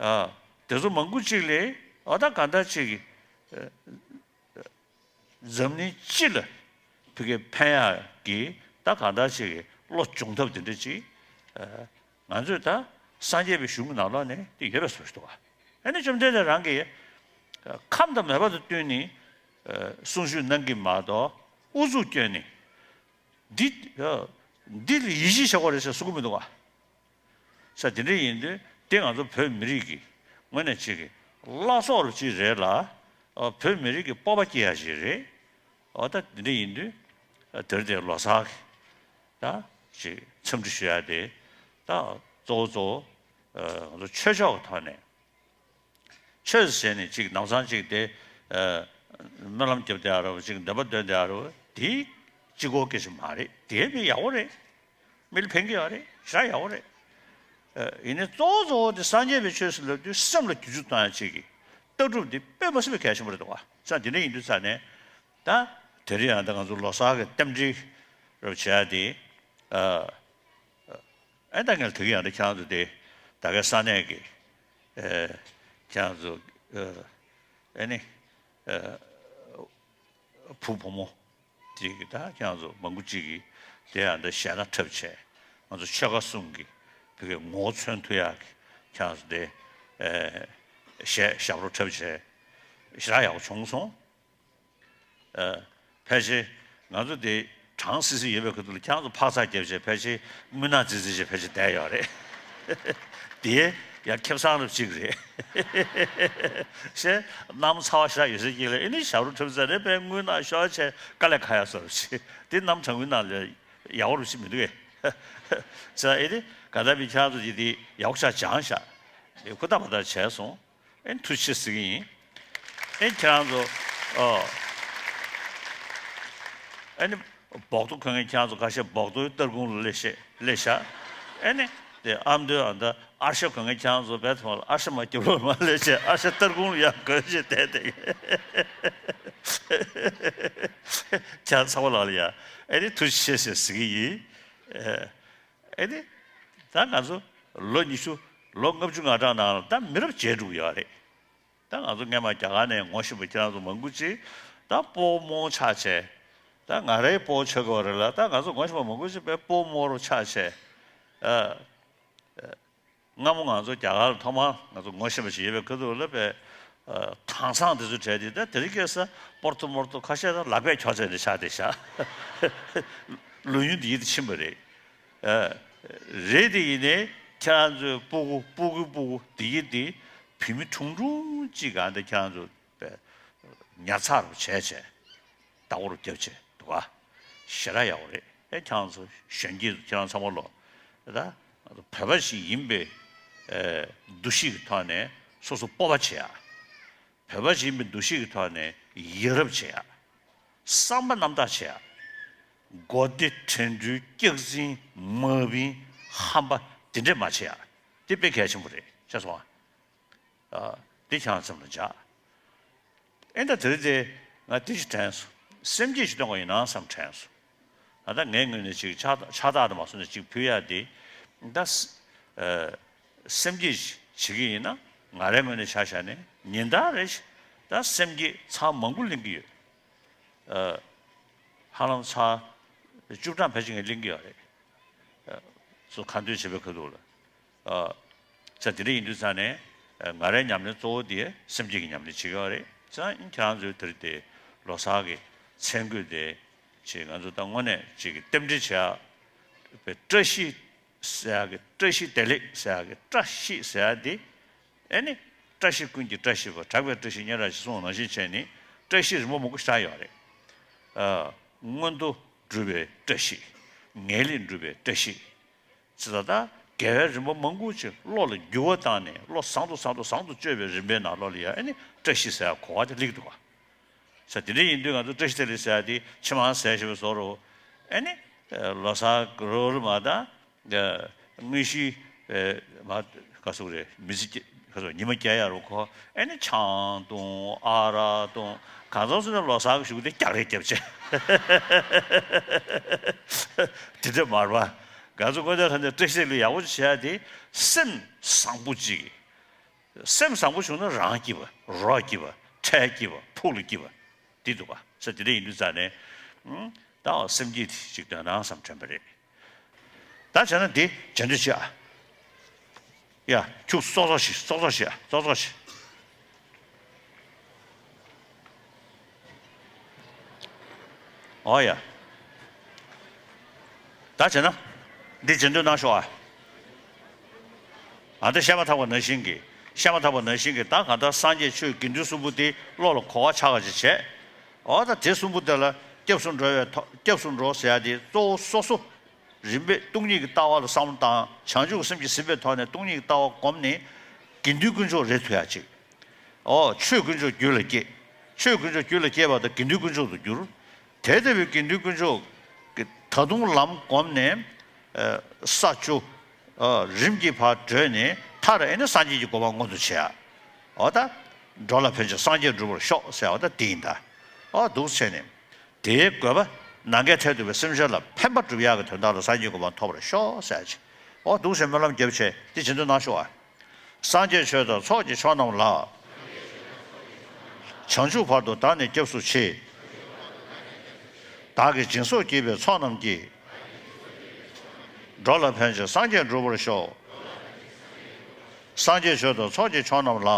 ཨ། དེ་ཚོ་མང་པོ་ཅིག་ལས་ཨ་ད་ག་འདྲ་ཅིག་གིས་ཨ་འཛམ་གླིང་སྤྱི་ལ་ཕ་གིར་ཕན་ཡག་གི་ད་ག་འདྲ་ཅིག་གི་བློ་སྦྱོང་ཐབས་དེ་འདྲ་ཅིག་ཨ་ང་ཚོས་ད་སངས་རྒྱས་པའི་གཞུང་གི་ནང་ལོགས་ནས་དེ་ཡོད་པའི་བཟོ་ཞིག་འདུག་ག་ཨ་ནི་བཅོམ་ལྡན་འདས་རང་གིས་ཁམས་དང་མོས་པ་དང་བསྟུན་ནས་གསུང་ཞུ་གནང་གི་མ་གཏོགས་ཨུ་ཚུགས་བསྐྱོན་ནས་འདི་འདི་ལ་ཡིད་ཆེས་བྱ་དགོས་རེད་ཟེར་གསུང་གི་མི་འདུག་ག་ས་དེ་འདྲ་ཡིན་དུས་དེ་ང་ཚོ་བོད་མི་རིགས་ཀྱི་དངོས་གནས་ཅིག་གི་བླ་སྲོག་ལ་ཅིག་རེད་ལ་བོད་མི་རིགས་ཀྱི་སྤོབས་པ་སྐྱེ་ཡག་ཅིག་རེད། འོ་ད་དེ་འདྲ་ཡིན་དུས་དེར་དེ་ལོ་གསར་གྱི་ད་ཅིག་འཚམས་འདྲི་ཞུ་ཡག་དེ་ད་གཙོ་བོ་གཙོ་བོ་ང་ཚོ་ཆོས་ཕྱོགས་ཀྱི་ཐོག་ནས་ཆོས་ཟེར་ནས་ཅིག་ནམ་སང་ཅིག་དེ་སྨོན་ལམ་རྒྱབ་བསྡད་ཡག་རེད་བ། ཅིག་འདོན་པ་འདོན་བསྡད་ཡག་རེད་བ། དེ་གཅིག་པོ་སྐད་ཆ་མ་རེད། དེ་མི་ཡག་པོ་རེད། མི་ལ་ཕན་གྱི་ཡོད་རེད། ཞེ་དྲག་ཡག་པོ་རེད། ཨ། ཡིན་ནའི་གཙོ་བོ་གཙོ་བོ་དེ་སངས་རྒྱས་པའི་ཆོས་སུ་ལབ་དུས་སེམས་ལ་བསྒྱུར་བཅོས་གཏོང་ཡག་ཅིག་གི་ལྟ་གྲུབ་དེ་དཔེ་མ་སྲིད་པའི་གལ་ཆེན་པོ་རེད་འདུག་ག་ས་དེ་འདྲ་ཡིན་དུས་ཙང་ནས་ད་དེ་རིང་ཡང་ད་ང་ཚོ་ལོ་གསར་གྱི་རྟེན་འབྲེལ་རབ་བྱས་ཏེ། ཨ། ཨེ་ད་ངས་དེ་གི་ཡང་ད་ཁྱེད་རང་ཚོ་དེ་ད་གའི་ས་གནས་ཀྱི་ཨེ་ཁྱེད་རང་ཚོ་ཨེ་ཨེ་ནི་ཨེ་བུ་བུ་མོ་ཅིག་གིས་ད་ཁྱེད་རང་ཚོ་མང་པོ་ཅིག་གིས་དེ་ཡང་ད་གཞས་སྣ་འཁྲབ་བྱས། ང་ཚོ་ཆོལ་ཁ་གསུམ་གྱི་བོད་ཀྱི་ངོ་བོ་མཚོན་ཐུབ་ཡག་གི་ཁྱེད་རང་ཚོ་དེ་ཨེ་གཞས་ཞབས་བྲོ་འཁྲབ་བྱས། ཞེ་དྲག་ཡག་པོ་བྱུང་སོང་། ཨ། ཕལ་ཆེར་ང་ཚོ་དེ་གྲང་སིལ་སིལ་ཡོད་པའི་ཁ་ཐུག་ལ་ཁྱེད་རང་ཚོ་འཕག་འཚག་རྒྱབ་བྱས་ཕལ་ཆེར་རྔུལ་ནག་རྫིག་རྫིག་བྱས་ཕལ་ཆེར་བསྡད་ཡོད་རེད། དེ་ཡང་ཁེ་བཟང་རབ་ཅིག་རེད། ཤེས། གནམ་ཚ་བ་ཞེ་དྲག་ཡོད་སའི་དཀྱིལ་ལ་ཨེ་ནི་ཞབས་བྲོ་འཁྲབ་ཚར་ནས་དཔེ་རྔུལ་ནག་ཤོར་བྱས་དཀའ་ལས་ཁག་ཡག་བཟོ་འདྲ་ཅིག་དེ་གནམ་གྲང་མོའི་ནང་ལ་ཡག་པོ་རབ་ཅིག་མི་འདུག་གས། ཙང་ཨེ་ནི་ག་ད་མི་ཁྱེད་རང་ཚོ་ཀྱིས་དེ་ཡག་པོ་ཞེ་དྲག་སྦྱངས་ཤག་ཧུར་ཐག་འབད་ཐག་བྱས་སོང་། ཨེ་ཐུགས་རྗེ་ཆེ་ཟེར་གྱི་ཡིན། ཨེ་ཁྱེད་རང་ཚོ། ཨོ། ཨེ་ནི་སྦོག་ཏོ་གོན་མཁན་ཁྱེད་རང་ཚོ་ཁ་ཤས་སྦོག་ཏོའི་སྟར་ཁུང་ལ་སླེབས་ཤག་སླེབས་ཤག་ཨེ་ནི་དེ་ཨ་མདོའི་ཨ་མདའ་ཨར་ཤ་གོན་མཁན་ཁྱེད་རང་ཚོ་བས་ཐོག་ལ་ཨར་ཤ་མར་རྒྱབ་ལོགས་མར་སླེབས་བྱས་ཨར་ཤ་སྟར་ཁུང་ལ་ཡར་གོན་བྱས་བསྡད་བསྡད། ཁྱེད་རང་ཚ་བ་ལགས་ལ་ཡ་ཨེ་ནི་ཐུགས་རྗེ་ཆེ་ཟེར་ཟེར་གྱི་ཡིན། ཨེ། ཨེ་ནི། ད་ང་ཚོ་ལོ་ཉི་ཤུ། ལོ་ལྔ་བཅུ་ང་གྲངས་ནང་ལ་ད་མི་རབས་བརྗེ་འགྲོ་གི་ཡོད་རེད། ད་ང་ཚོ་སྔས་མ་རྒྱ་གར་ནས་ངོ་ཤེས་པ་ཁྱེད་རང་ཚོ་མང་པོ་ཅིག་ད་སྤོ་བོ་རྨོ་བོ་ཆགས་བྱས། ད་ང་རའི་སྤོ་བོ་ཆགས་ཀྱི་ཡོད་རེད་ལ་ད་ང་ཚོ་ངོ་ཤེས་པ་མང་པོ་ཅིག་དཔེ་སྤོ་བོ་རྨོ་བོ་ཆགས་བྱས། ཨ། སྔ་མོ་ང་ཚོ་རྒྱ་གར་ལ་ཐོག་མར་ང་ཚོ་ངོ་ཤེས་པ་ཞིག་ཡོད་པའི་ཁ་ཐུག་ལ་དཔེ་ཨ་དྭངས་གཙང་དེ་ཚོ་བྲལ་ཏེ་ད་དེ་རིང་ཁ་སང་སྤོར་ཏོ་མོར་ཏོ་ཁ་ཤས་ད་ལག་པས་འཁྱོག་ཚར་ནས་ཆགས་བསྡད་ཤག་ལོ་ཡུན་དེ་ཡིད་དུ་ཕྱིན་པ་རེད། ཨ། རེད་དེ་ཡིན་ནའི་ཁྱེད་རང་ཚོའི་སྤུ་གུ་སྤུ་གུའི་སྤུ་གུ་དེ་ཡིན་དེ་བུད་མེད་ཁྲུང་ཁྲུང་གཅིག་གང་དེ་ཁྱེད་རང་ཚོ་དཔེ་ཉར་ཚགས་རུ་བྱས་བྱས། བདག་པོ་རུ་བརྒྱབ་བྱས་འདུག་ག་ཞེ་དྲག་ཡག་པོ་རེད། ཨེ་ཁྱེད་རང་ཚོ་གཞོན་སྐྱེས་ཁྱེད་རང་ཚང་མ་ལོ། ད་བོད་པ་ཞིག་ཡིན་པའི་ཨེ་འདུ་ཤེས་ཀྱི་ཐོག་ནས་སོ་སོ་སྤོབས་པ་བྱེད་ཡ། བོད་པ་ཞིག་ཡིན་པའི་འདུ་ཤེས་ཀྱི་ཐོག་ནས་ཡ་རབས་བྱེད་ཡ། བསམ་པ་རྣམ་དག་བྱེད་ཡ། མགོ་བདེ་དྲན་འཕྲུལ་སྐྱག་རྫུན་དམའ་འབེན་ཧམ་པ་དེ་འདྲས་མ་བྱེད་ཡ། དེ་དཔེ་གལ་ཆེན་པོ་རེད་ཤེས་སོང་ཨ། ཨ། འདི་ཁྱེད་རང་སེམས་ལ་འཇགས། ཨེ་ད་དེ་རིང་དེ་ང་འདི་ཞིག་དྲན་སོང་། སེམས་བསྐྱེད་ཞིག་གཏོང་དགོས་ཡིན་ན་བསམ་དྲན་སོང་། ད་ལྟ་ངའི་ངོས་ནས་ཅིག་ཕྱག་ཕྱག་རྟགས་དུ་མ་སོང་ནས་ཅིག་ཕུལ་ཡ་དེ། ད་ས་ཨ་སེམས་བསྐྱེད་ཞིག་བྱེད་ཀྱི་ཡིན་ན་ང་རའི་ངོས་ནས་ཆ་བཞག་ནས་ཉིན་ལྟར་རེ་ཞིག་ད་སེམས་བསྐྱེད་ཚར་མང་པོ་ལེན་གྱི་ཡོད། ཨ་ཧ་ལམ་ཚར་བཅུ་གྲངས་ཕལ་ཆེར་ངས་ལེན་གྱི་ཡོད་རེད། ཨ་སུ་ཁ་འདོན་བྱེད་པའི་ཁ་ཐུག་ལ། ཨ་ས་དེ་འདྲ་ཡིན་དུས་ཙང་ནས་ཨ་ང་རའི་ཉམས་ལེན་གཙོ་བོ་དེ་སེམས་བསྐྱེད་ཀྱི་ཉམས་ལེན་བྱེད་ཀྱི་ཡོད་རེད། ཙང་ཁྱེད་རང་ཚོའི་དེར་དེ་ལོ་གསར་གྱི་མཚན་འགུལ་དེ་ཅིག་ང་ཚོ་ད་དངོས་གནས་ཅིག་གི་རྟེན་འབྲེལ་བྱ་བའི་བཀྲ་ཤིས་ཟེར་ཡག་གི་བཀྲ་ཤིས་བདེ་ལེགས་ཟེར་ཡག་གི་བཀྲ་ཤིས་ཟེར་ཡག་དེ། ཨེ་ནི། བཀྲ་ཤིས་ཀུན་གྱི་བཀྲ་ཤིས་པ། གྲགས་པའི་བཀྲ་ཤིས་སྙན་གྲགས་ཤིག་གསུངས་པ་ནང་བཞིན་བྱས་ནས་བཀྲ་ཤིས་རིམ་པ་མང་པོ་ཞིག་ཡོད་རེད། ཨ། མངོན་མཐོ་སྒྲུབ་པའི་བཀྲ་ཤིས། ངེས་ལེགས་འགྲུབ་པའི་བཀྲ་ཤིས། ཅེས་ད་ལྟ་དགེ་བའི་རིམ་པ་མང་པོ་ཅིག་བློ་ལ་འགྱུར་བ་བཏང་ནས་བློ་བཟང་དུ་བཟང་དུ་བཟང་དུ་བཅོས་པའི་རིམ་པའི་ནང་ལོགས་ལ་ཡང་ཨེ་ནི་བཀྲ་ཤིས་ཟེར་ཡག་གོ་བ་དེ་སླེབས་འདུག་ག། ས་དེ་འདྲ་ཡིན་དུས་ང་ཚོ་བཀྲ་ཤིས་བདེ་ལེགས་ཟེར་ཡག་དེ་ཕྱི་མ་ཟེར་བཞིན་པའི་བཟོ་འདྲ། ཨེ་ནི། ལོ་གསར་རོལ་མོ་དང་། དངོས་གཞི། མ། ག་ཟེར་རེད། མི་ཚེ་སྐྱེལ། ག་ཟེར། ཉི་མ་སྐྱེལ་ཡག་རུ་ཁོ། ཨེ་ནི་ཆང་འཐུང་། ཨ་རག་འཐུང་། གང་ཟག་སུ་ནས་ལོ་གསར་གྱི་གཞུག་དེ་རྒྱག་རེས་རྒྱབ་བྱས། དེ་འདྲ་མ་རེད་པ། ང་ཚོ་དངོས་གནས་དྲང་གནས་བཀྲ་ཤིས་བདེ་ལེགས་ཡག་པོ་བྱེད་ཡག་དེ་སེམས་བཟང་པོ་གཅིག། སེམས་བཟང་པོ་བྱུང་ན་རང་སྐྱིད་པ། རོགས་སྐྱིད་པ། འཕྲལ་སྐྱིད་པ། ཕུགས་ལ་སྐྱིད་པ། འདི་འདུག་ག། ས་དེ་འདྲ་ཡིན་དུས་ཙང་ནས། ཨང་། ད་སེམས་བསྐྱེད་དེ་ཅིག་འདོན་དང་བསམ་དྲན་པ་རེད། ད་བྱས་ན་འདི་རྗེས་ཟློས་བྱེད་ཨ། ཡ། ཁྱུག་ཙོག་ཙོག་བྱེད། ཙོག་ཙོག་བྱེད་ཨ། ཙོག་ཙོག་བྱེད། ཨོ་ཡ། ད་བྱས་ན། འདི་རྗེས་ཟློས་གནང་ཤོག་ཨ། ཨ། ད་བཤད་མ་ཐག་པ་ནང་བཞིན་གྱི། བཤད་མ་ཐག་པ་ནང་བཞིན་གྱི་ད་གང་ལྟར་སངས་རྒྱས་ཆོས་དགེ་འདུན་གསུམ་པོ་དེ་བློ་ལ་གོ་བ་ཆགས་པ་ཅིག་བྱས། ཨོ་ད་དེ་གསུམ་པོ་དེ་ལ་སྐྱབས་སུ་འགྲོ་བའི་ཐོག། སྐྱབས་སུ་འགྲོ་ཟེར་ཡག་དེ་གཙོ་བོ་སོ་སོ། རིམ་པས་སྟོང་ཉིད་ཀྱི་ལྟ་བ་ལ་བསམ་བློ་བཏང་། བྱང་ཆུབ་སེམས་ཀྱིས་ཟིན་པའི་ཐོག་ནས་སྟོང་ཉིད་ཀྱི་ལྟ་བ་བསྒོམས་ནས་དགེ་འདུན་དཀོན་མཆོག་རེད་ཐུབ་ཡག་ཅིག། ཨོ། ཆོས་དཀོན་མཆོག་རྒྱུད་ལ་སྐྱེས། ཆོས་དཀོན་མཆོག་རྒྱུད་ལ་སྐྱེས་པ་དང་དགེ་འདུན་དཀོན་མཆོག་ཏུ་གྱུར། དེ་ལྟ་བུའི་དགེ་འདུན་དཀོན་མཆོག་གི་ད་དུང་ལམ་བསྒོམས་ནས། ཨ། ས་བཅུ། ཨ། རིམ་གྱིས་ཕར་བགྲོད་ནས་མཐར་ཨེ་ནི་སངས་རྒྱས་ཀྱི་གོ་འཕང་མངོན་དུ་བྱེད་ཡག། ཨོ་ད། འགྲོ་ལ་ཕན་ཕྱིར་སངས་རྒྱས་འགྲུབ་པར་ཤོག་ཟེར་བ་ད་འདི་ཡིན་ད། ཨོ་འདུག་བྱས་ནས། དེའི་དགོས་པ། ནམ་མཁའི་མཐས་གཏུགས་པའི་སེམས་ཅན་ལ་ཕན་པ་སྒྲུབ་ཡག་གི་དོན་དག་ལ་སངས་རྒྱས་གོ་འཕང་ཐོབ་པར་ཤོག་ཟེར་ཡག་ཅིག། ཨོ་འདུག་བྱས་སྨོན་ལམ་རྒྱབ་བྱས་འདི་རྗེས་ཟློས་གནང་ཤོག་ཨ། སངས་རྒྱས་ཆོས་དང་ཚོགས་ཀྱི་མཆོག་རྣམས་ལ། བྱང་ཆུབ་བར་དུ་བདག་ནི་སྐྱབས་སུ་མཆི། བདག་གིས་སྦྱིན་སོགས་བགྱིས་པའི་ཚོགས་རྣམས་ཀྱིས། འགྲོ་ལ་ཕན་ཕྱིར་སངས་རྒྱས་འགྲུབ་པར་ཤོག། སངས་རྒྱས་ཆོས་དང་ཚོགས་ཀྱི་མཆོག་རྣམས་ལ།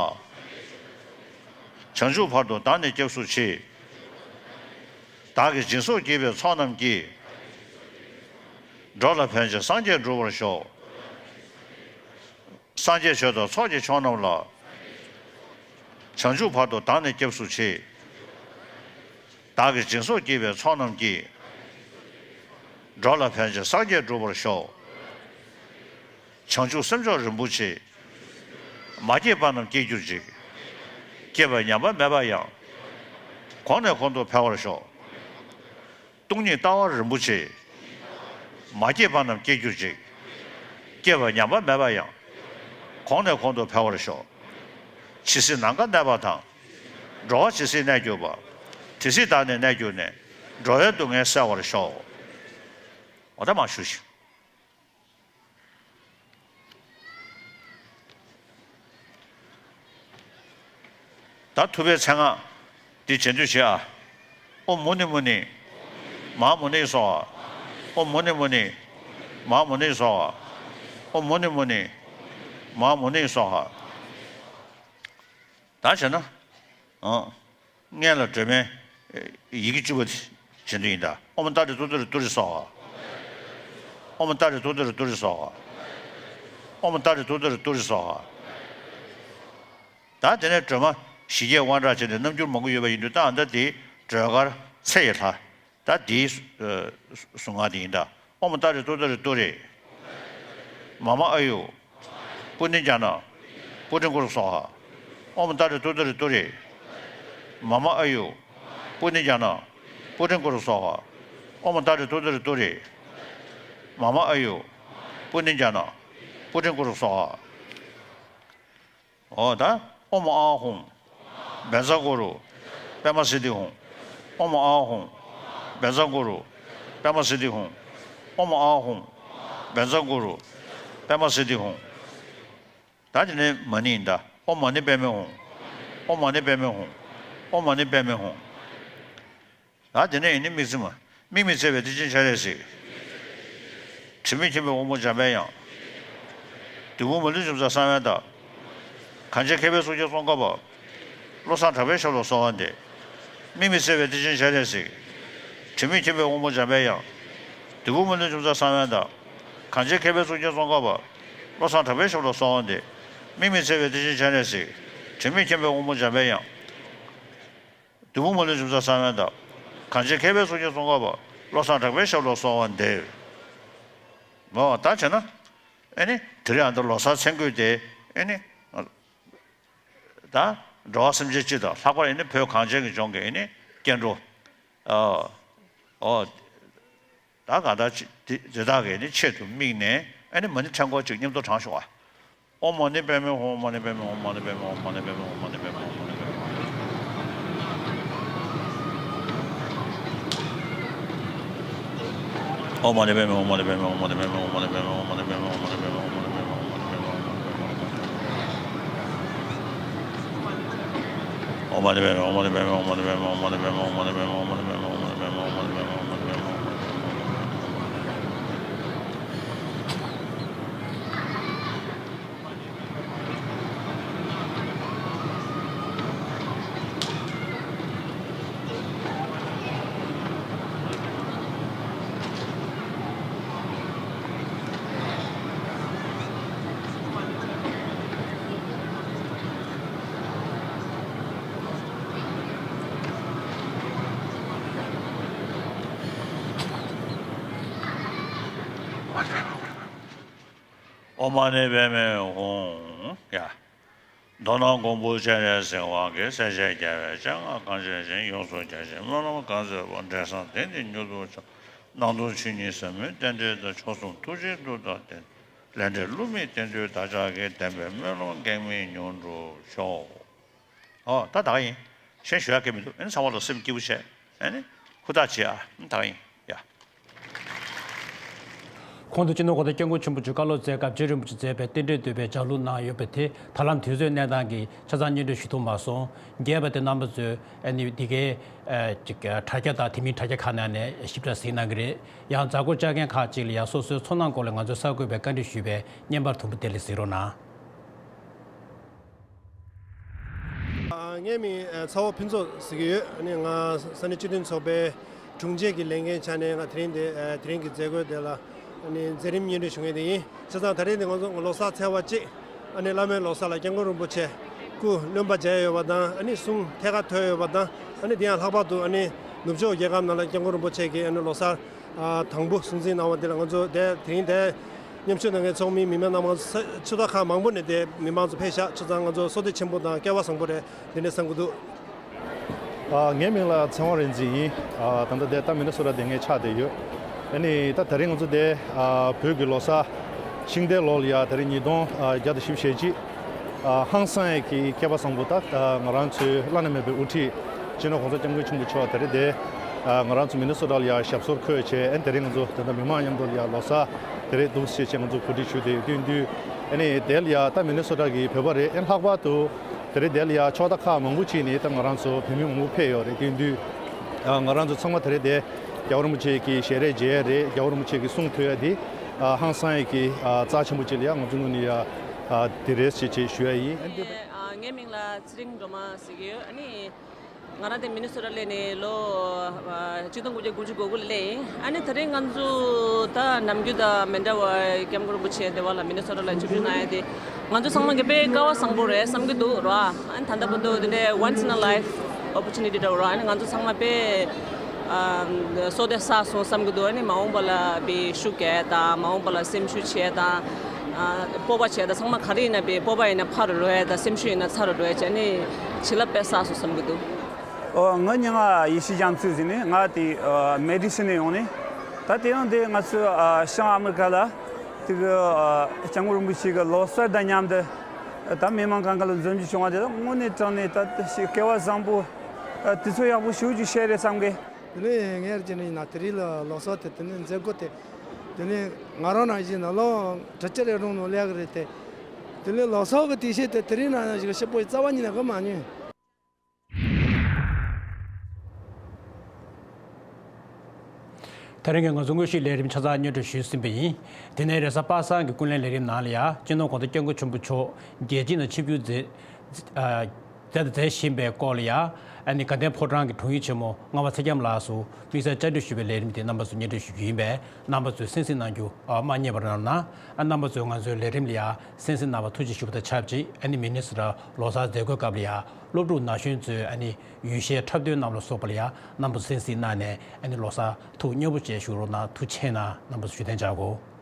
བྱང་ཆུབ་བར་དུ་བདག་ནི་སྐྱབས་སུ་མཆི། བདག་གིས་སྦྱིན་སོགས་བགྱིས་པའི་ཚོགས་རྣམས་ཀྱིས། འགྲོ་ལ་ཕན་ཕྱིར་སངས་རྒྱས་འགྲུབ་པར་ཤོག། སངས་རྒྱས་ཆོས་དང་ཚོགས་ཀྱི་མཆོག་རྣམས་ལ། བྱང་ཆུབ་བར་དུ་བདག་ནི་སྐྱབས་སུ་མཆི། བདག་གིས་སྦྱིན་སོགས་བགྱིས་པའི་ཚོགས་རྣམས་ཀྱིས། འགྲོ་ལ་ཕན་ཕྱིར་སངས་རྒྱས་འགྲུབ་པར་ཤོག། བྱང་ཆུབ་སེམས་མཆོག་རིན་པོ་ཆེ། མ་སྐྱེས་པ་རྣམས་སྐྱེ་གྱུར་ཅིག། སྐྱེས་པ་ཉམས་པ་མེད་པ་ཡང་། གོང་ནས་གོང་དུ་འཕེལ་བར་ཤོག། སྟོང་ཉིད་ལྟ་བ་རིན་པོ་ཆེ། མ་སྐྱེས་པ་རྣམས་སྐྱེ་གྱུར་ཅིག། སྐྱེས་པ་ཉམས་པ་མེད་པ་ཡང་། གོང་ནས་གོང་དུ་འཕེལ་བར་ཤོག། ཇི་སྲིད་ནམ་མཁའ་གནས་པ་དང་། འགྲོ་བ་ཇི་སྲིད་གནས་གྱུར་པ། དེ་སྲིད་བདག་ནི་གནས་གྱུར་ནས། འགྲོ་བའི་སྡུག་བསྔལ་བསལ་བར་ཤོག། འོ་ད་མར་བཞུགས་ཤིག། ད་ཐུབ་པའི་མཚན་སྔགས་འདི་རྗེས་ཟློས་བྱེད་ཨ། ཨོཾ་མུ་ནི་མུ་ནི། མ་ཧཱ་མུ་ནེ་སྭཱ་ཧཱ། ཨོཾ་མུ་ནི་མུ་ནི། མ་ཧཱ་མུ་ནེ་སྭཱ་ཧཱ། ཨོཾ་མུ་ནི་མུ་ནི། མ་ཧཱ་མུ་ནེ་སྭཱ་ཧཱ། ད་བྱས་ན། ཨང་། སྔོན་ལ་སྒྲོལ་མའི་ཡི་གེ་བཅུ་པ་དེ་བྱེད་འདོད་ཡིན་ད། ཨོཾ་ཏཱ་རེ་ཏུཏྟཱ་རེ་ཏུ་རེ་སྭཱ་ཧཱ། ཨོཾ་ཏཱ་རེ་ཏུཏྟཱ་རེ་ཏུ་རེ་སྭཱ་ཧཱ། ཨོཾ་ཏཱ་རེ་ཏུཏྟཱ་རེ་ཏུ་རེ་སྭཱ་ཧཱ། ད་དེ་ནས་སྒྲོལ་མ་ཞི་རྒྱས་དབང་དྲག་བྱས་ནས་རྣམ་འགྱུར་མང་པོ་ཡོད་པ་ཡིན་དུས་ད་ཨ་ད་དེ་སྒྲོལ་དཀར་ཚེ་ཡི་ལྷ། ད་འདིའི་གཟུངས་སྔགས་འདི་ཡིན་ད། ཨོཾ་ཏཱ་རེ་ཏུཏྟཱ་རེ་ཏུ་རེ། མ་མ་ཨ་ཡུ། པུ་ནི་ཛྙཱ་ན། པུ་ཊིཾ་ཀུ་རུ་སྭཱ་ཧཱ། ཨོཾ་ཏཱ་རེ་ཏུཏྟཱ་རེ་ཏུ་རེ། མ་མ་ཨ་ཡུ། པུ་ནི་ཛྙཱ་ན། པུ་ཊིཾ་ཀུ་རུ་སྭཱ་ཧཱ། ཨོཾ་ཏཱ་རེ་ཏུཏྟཱ་རེ་ཏུ་རེ། མ་མ་ཨ་ཡུ། པུ་ནི་ཛྙཱ་ན། པུ་ཊིཾ་ཀུ་རུ་སྭཱ་ཧཱ། ཨོ་ད། ཨོཾ་ཨཱཿཧཱུྃ། བཛྲ་གུ་རུ། པདྨ་སིདྡྷི་ཧཱུྃ། ཨོཾ་ཨཱཿཧཱུྃ། བཛྲ་གུ་རུ། པདྨ་སིདྡྷི་ཧཱུྃ། ཨོཾ་ཨཱཿཧཱུྃ། བཛྲ་གུ་རུ། པདྨ་སིདྡྷི་ཧཱུྃ། ད་དེ་ནས་མ་ཎི་ཡིན་ད། ཨོཾ་མ་ཎི་པདྨེ་ཧཱུྃ། ཨོཾ་མ་ཎི་པདྨེ་ཧཱུྃ། ཨོཾ་མ་ཎི་པདྨེ་ཧཱུྃ། ད་དེ་ནས་ཡིན་ནི་དམིགས་བརྩེ་མ། དམིགས་མེད་བརྩེ་བའི་བདེ་ཆེན་སྤྱན་རས་གཟིགས། དྲི་མེད་མཁྱེན་པའི་དབང་པོ་འཇམ་པའི་དབྱངས། བདུད་དཔུང་མ་ལུས་འཇོམས་མཛད་གསང་བའི་བདག། གང་ཕྱིར་མཁས་པའི་གཙུག་རྒྱན་ཙོང་ཁ་པ། བློ་བཟང་གྲགས་པའི་ཞབས་ལ་གསོལ་བ་འདེབས། དམིགས་མེད་བརྩེ་བའི་གཏེར་ཆེན་སྤྱན་རས་གཟིགས། དྲི་མེད་མཁྱེན་པའི་དབང་པོ་འཇམ་པའི་དབྱངས། བདུད་དཔུང་མི་ལུས་འཇོམས་མཛད་གསང་བའི་བདག། གངས་ཅན་མཁས་པའི་གཙུག་རྒྱན་ཙོང་ཁ་པ། བློ་བཟང་གྲགས་པའི་ཞབས་ལ་གསོལ་བ་འདེབས། དམིགས་མེད་བརྩེ་བའི་གཏེར་ཆེན་སྤྱན་རས་གཟིགས། དྲི་མེད་མཁྱེན་པའི་དབང་པོ་འཇམ་པའི་དབྱངས། བདུད་དཔུང་མི་ལུས་འཇོམས་མཛད་གསང་བའི་བདག། གངས་ཅན་མཁས་པའི་གཙུག་རྒྱན་ཙོང་ཁ་པ། བློ་བཟང་གྲགས་པའི་ཞབས་ལ་གསོལ་བ་འདེབས། མོ་ད་བྱས་ན། ཨེ་ནི། དེ་རིང་ཨ་ད་ལོ་གསར་མཚན་འགོད་དེ། ཨེ་ནི། ད། འགྲོ་བ་སེམས་ཅན་སྤྱི་དང་ལྷག་པར་ཨེ་ནི་བོད་གངས་ཅན་གྱི་ལྗོངས་ཀྱི་ཨེ་ནི་སྐྱེ་འགྲོ། ཨ། ཨོ། ད་གང་ལྟར་ཅི་དེ་དེ་དག་གི་ཨེ་ནི་ཆེད་དུ་དམིགས་ནས་ཨེ་ནི་མ་ཎི་ཕྲེང་སྐོར་ཅིག་མཉམ་དུ་བགྲང་ཤོག་ཨ། ཨོཾ་མ་ཎི་པདྨེ་ཧཱུྃ། ཨོཾ་མ་ཎི་པདྨེ་ཧཱུྃ། ཨོཾ་མ་ཎི་པདྨེ་ཧཱུྃ། ཨོཾ་མ་ཎི་པདྨེ་ཧཱུྃ། ཨོཾ་མ་ཎི་པདྨེ་ཧཱུྃ། ཨོཾ་མ་ཎི་པདྨེ་ཧཱུྃ། ཡ། མདོར་ན་མགོན་པོ་སྤྱན་རས་གཟིགས་དབང་གིས། སྲས་བཅས་རྒྱལ་བའི་སྤྱན་སྔར་གངས་ཅན་ཞིང་། ཡོངས་སུ་རྒྱ་ཆེའི་སྨོན་ལམ་གང་མཛད་པ། འབྲས་བཟང་དེང་འདིར་མྱུར་དུ་བྱོན། ནང་དུ་ཆོས་ཉིད་ཟབ་མོའི་རྟེན་འབྲེལ་དང་། མཆོག་གསུམ་ཐུགས་རྗེའི་མཐུ་དང་ལྡན། ལས་འབྲས་བསླུ་མེད་བསྟན་འགྲོའི་བདག་ཅག་གི། བདེན་པའི་སྨོན་ལམ་གེགས་མེད་མྱུར་འགྲུབ་ཤོག། ཨོ་ད་ད་ག་ཡིན། གཞན་ཞུ་ཡག་གི་མི་འདུག་ཨེ་ནི་ཚང་མ་ལ་སེམས་སྐྱིད་པོ་བྱས། ཨེ་ནི་ཧུར་ཐག་བྱེད་ཨ། ཨེ་ནི་ད་ག་ཡིན་ཡ། གོང་དུ་སྤྱི་ནོར་༸གོང་ས་༸སྐྱབས་མགོན་ཆེན་པོ་མཆོག་བཀའ་སློབ་སྩལ་སྐབས་རྗེ་རིན་པོ་ཆེ་མཛད་པའི་རྟེན་འབྲེལ་བསྟོད་པའི་ལྗགས་ལུང་གནང་ཡོད་པ་དེ་ད་ལམ་དུས་ཚོད་གནས་སྟངས་ཀྱིས་ཆ་ཚང་སྙན་སྒྲོན་ཞུ་ཐུབ་མ་སོང་། རྒྱས་པ་དེ་རྣམ་པ་ཚོས་ཨེ་ནི་འདི་གའི་ཨ་ཅིག་དྲ་རྒྱ་དང་དེ་མིན་དྲ་རྒྱ་ཁག་ནང་ནས་ཞིབ་ཕྲ་གཟིགས་གནང་གི་རེད། ཡང་མཛད་སྒོ་བཅར་མཁན་ཁག་ཅིག་ལ་ཡང་སོ་སོའི་ཚོར་སྣང་སྐོར་ལ་ང་ཚོས་གསར་འགོད་པས་བཀའ་འདྲི་ཞུས་པས་བརྙན་པར་དུམ་བུ་དེ་ལ་གཟིགས་རོགས་གནང་། ཨ། ངའི་མིང་ཨ་ཚ་བོ་ཕུན་ཚོགས་ཟེར་གྱི་ཡོད། ཨ་ནི་ང་ས་གནས་སྤྱི་མཐུན་ཚོགས་པའི་དྲུང་ཆེ་གི་ལས་འགན་ཆ་ནས་ང་དེ་རིང་འདི་ཨ་དེ་རིང་གི་མཛད་སྒོའི་དེ་ལ་ཨ་ནི་མཛད་རིམ་སྙན་སྒྲོན་ཞུ་མཁན་དེ་ཡིན། བྱས་ཙང་ད་རིང་འདི་ང་ཚོ་ལོ་གསར་ཚེས་པ་གཅིག་ཨ་ནི་བླ་མའི་ལོ་གསར་ལ་སྐྱབས་མགོན་རིན་པོ་ཆེ་སྐུ་རློན་པ་མཇལ་ཡོད་པ་དང་། ཨ་ནི་གསུང་ཐད་ཀར་ཐོས་ཡོད་པ་དང་། ཨ་ནི་དེ་ཡང་ལྷག་པར་དུ་ཨ་ནི་ནུབ་ཕྱོགས་རྒྱལ་ཁབ་ནང་ལ་སྐྱབས་མགོན་རིན་པོ་ཆེ་གི་ཨ་ནི་ལོ་གསར་ཨ་དང་པོ་སྲུང་བརྩི་གནང་བ་འདི་ལ་ང་ཚོ་དེ་དེ་རིང་དེ་མཉམ་ཞུགས་གནང་མཁན་ཚོགས་མི་མི་མང་རྣམ་པ་ས་ཕྱི་ལོགས་ཁག་མང་པོ་ནས་དེ་མི་མང་ཚོ་ཕེབས་ཤག་བྱས་ཙང་ང་ཚོ་བསོད་བདེ་ཆེན་པོ་དང་སྐལ་བ་བཟང་པོ་རེད། འདི་འདྲ་བསམ་གྱི་འདུག་ཨ། ངའི་མིང་ལ་ཚེ་དབང་རིག་འཛིན་ཡིན། ཨ། ད་ལྟ་དེ་ད་མི་ནི་སོ་ཊ་དེ་ངས་ཆགས་བསྡད་ཡོད། ཨ་ནི་ད་དེ་རིང་ང་ཚོ་དེ་ཨ་བོད་ཀྱི་ལོ་གསར་ཤིང་རྟའི་ལོ་ལ་ཡ་དེ་རིང་ཉིས་སྟོང་བརྒྱ་དང་བཞི་བཅུ་ཞེ་གཅིག་ཨ། ཧང་སང་ཡས་ཀྱི་སྐལ་བ་བཟང་པོ་ད་ང་རང་ཚོའི་བླ་ན་མེད་པའི་དབུ་ཁྲིད་སྤྱི་ནོར་༸གོང་ས་༸སྐྱབས་མགོན་ཆེན་པོ་མཆོག་དེ་རིང་དེ་ང་རང་ཚོ་མི་ནི་སོ་ཊ་ལ་ཡ་ཞབས་སོར་འཁོད་བྱས། ཨ་ནི་དེ་རིང་ང་ཚོ་ད་ལྟ་མི་མང་མཉམ་དུ་ལ་ཡ་ལོ་གསར་དེ་རིང་འདུག་སེ་བྱས་ང་ཚོ་གོ་སྒྲིག་ཞུས་བསྡད་ཡོད་དུས་དུས། ཨ་ནི་དེ་ལ་ཡ་ད་མི་ནི་སོ་ཊ་གི་བོད་པ་རེད། ཨ་ནི་ལྷག་པར་དུ་དེ་རིང་དེ་ལ་ཡ་ཕྱོགས་མཐའ་ཁག་མང་པོ་ཅིག་ནས་ད་ང་རང་ཚོ་བོད་མི་མང་པོ་ཕེབས་ཡོད་རེད། དེ་དུས་ང་རང་ཚོ་ཚང་མ་དེ་རིང་དེ་རྒྱལ་བ་རིན་པོ་ཆེ་གི་ཞལ་རས་མཇལ་ཡ་རེད། རྒྱལ་བ་རིན་པོ་ཆེ་གི་གསུང་ཐོས་ཡ་དེ་ཧང་སང་ཡ་གི་རྩ་ཆེན་པོ་ཅིག་ལ་ཡ་ང་ཚོ་ངོས་ནས་ཡ་དེ་རེད་ཅེས་ཅེས་ཞུ་ཡ་ཡིན། ཨ་ནི་ངའི་མིང་ལ་ཚེ་རིང་སྒྲོལ་མ་ཟེར་གྱི་ཡོད། ཨ་ནི་ང་རང་དེ་མི་ནི་སོ་ཊ་སླེབས་ནས་ལོ་གཅིག་སྟོང་དགུ་བརྒྱ་དགུ་བཅུ་གོ་དགུ་ལ་སླེབས་ཡིན། ཨ་ནི་དེ་རིང་ང་ཚོ་ད་ནམ་རྒྱུན་དང་མི་འདྲ་བར་སྐྱབས་མགོན་རིན་པོ་ཆེ་འདི་བ་ལ་མི་ནི་སོ་ཊ་ལ་ཆིབས་བསྒྱུར་གནང་ཡ་དེ་ང་ཚོ་ཚང་མ་གི་དཔེ་སྐལ་བ་བཟང་པོ་རེད་བསམ་གྱི་འདུག་ར། ཨ་ནི་ད་ལྟ་བར་དུ་དེ་འདྲའི་once in a life opportunity འདྲ་བོ་ར། ཨ་ནི་ང་ཚོ་ཚང་མ་དཔེ་ཨ་བསོད་བདེ་བསགས་སོང་བསམ་གྱི་འདུག་ཨ་ནི་མ་འོངས་པ་ལ་དཔེ་ཤུགས་རྒྱག་ཡ་དང་། མ་འོངས་པ་ལ་སེམས་ཤུགས་ཆེ་ཡ་དང་། ཨ་སྤོབས་པ་བྱས་དང་། ཚང་མ་ག་རེ་ཡིན་ན་དཔེ་སྤོབས་པ་ཡིན་ན་ཕར་རུ་འགྲོ་ཡ་དང་། སེམས་ཤུགས་ཡིན་ན་ཚ་རུ་འགྲོ་ཡ་བྱས་ནས་བྱིན་རླབས་དཔེ་བསགས་སོང་བསམ་གྱི་འདུག་ཨོ། ང་མིང་ང་ཡེ་ཤེས་རྒྱ་མཚོ་ཟེར་ནས། ང་དེ་ཨ་མེ་ཌི་སོན་ནས་ཡོང་ནས། ད་དེ་རིང་དེ་ང་ཚོ་ཨ་བྱང་ཨ་མི་རི་ཀ་ལ་དེ་གི་ཨ་སྐྱབས་མགོན་རིན་པོ་ཆེ་གི་ལོ་གསར་དང་མཉམ་དུ་ད་མི་མང་གང་ག་ལ་འཛོམས་རྒྱུ་བྱུང་བ་དེ་ལ་དངོས་གནས་དྲང་གནས་ད་ཞིག་སྐལ་བ་བཟང་པོ། ཨ་དུས་ཚོད་ཡག་པོ་ཞེ་པོ་ཅིག་བཤད་རེད་བསམ་གི། དེ་ནས་ངས་རྒྱུ་ནི་ཡིན་ན་དེ་རིང་ལ་ལོ་གསར་དེ་དེ་ནས་མཛད་སྒོ་དེ་དེ་ནས་ང་རང་ནང་བཞིན་ན་ལོ་གྲྭ་ཆས་རེ་རུང་ནོ་ལས་གི་རེད་དེ། དེ་ནས་ལོ་གསར་གི་དུས་ཆེན་དེ་དེ་རིང་ནང་ཞིག་ཞིབ་པོ་རྩ་བ་ཉིད་ནས་གི་མ་ཉོས། དེ་རིང་གི་ང་ཚོ་དངོས་གཞིའི་ལས་རིམ་ཆ་ཚང་སྙན་སྒྲོན་ཞུས་ཟིན་པ་ཡིན། དེ་ནས་རེས་གཟའ་པ་སངས་ཀྱི་ཀུན་གླེང་ལས་རིམ་ནང་ལ་ཡང་སྤྱི་ནོར་༸གོང་ས་༸སྐྱབས་མགོན་ཆེན་པོ་མཆོག་རྒྱལ་སྤྱི་ནང་ཆིབས་བསྒྱུར་མཛད། ཨ། མཛད་དང་མཛད་བཞིན་པའི་སྐོར་ལ་ཡང་ཨ་ནི་དགའ་ལྡན་ཕོ་བྲང་གི་དྲུང་ཡིག་ཆེན་མོ་ངག་དབང་ཚེ་རྒྱམ་ལགས་སུ་དམིགས་བསལ་བཅར་འདྲི་ཞུས་པའི་ལས་རིམ་དེ་རྣམ་པ་ཚོས་སྙན་སྒྲོན་ཞུ་རྒྱུ་ཡིན་པས། རྣམ་པ་ཚོས་གསན་གཟིགས་གནང་རྒྱུ་ཨ་མ་བསྙེལ་བ་གནང་རོགས་གནང་། ཨ་རྣམ་པ་ཚོས་ང་ཚོའི་ལས་རིམ་ལ་ཡང་གསན་གཟིགས་གནང་བར་ཐུགས་རྗེ་ཞུ་བ་དང་ཆབས་ཅིག་ཨ་ནི་མི་ནི་སོ་ཊ་ལོ་གསར་མཛད་སྒོའི་སྐབས་ལ་ཡང་སློབ་ཕྲུག་ན་གཞོན་ཚོའི་ཨ་ནི་ཡུལ་ཤུལ་འཁྲབ་སྟོན་རྣམས་ལ་སོགས་པ་ལ་ཡང་རྣམ་པ་ཚོས་གསན་གཟིགས་གནང་ནས་ཨ་ནི་ལོ་གསར་ཐུགས་མཉེས་པོ་བཅས་བཞུགས་རོགས་གནང་། ཐུགས་རྗེ་ཆེ་གནང་། རྣམ་པ་ཚོ་བཞུགས་གདན་འཇགས་དགོས།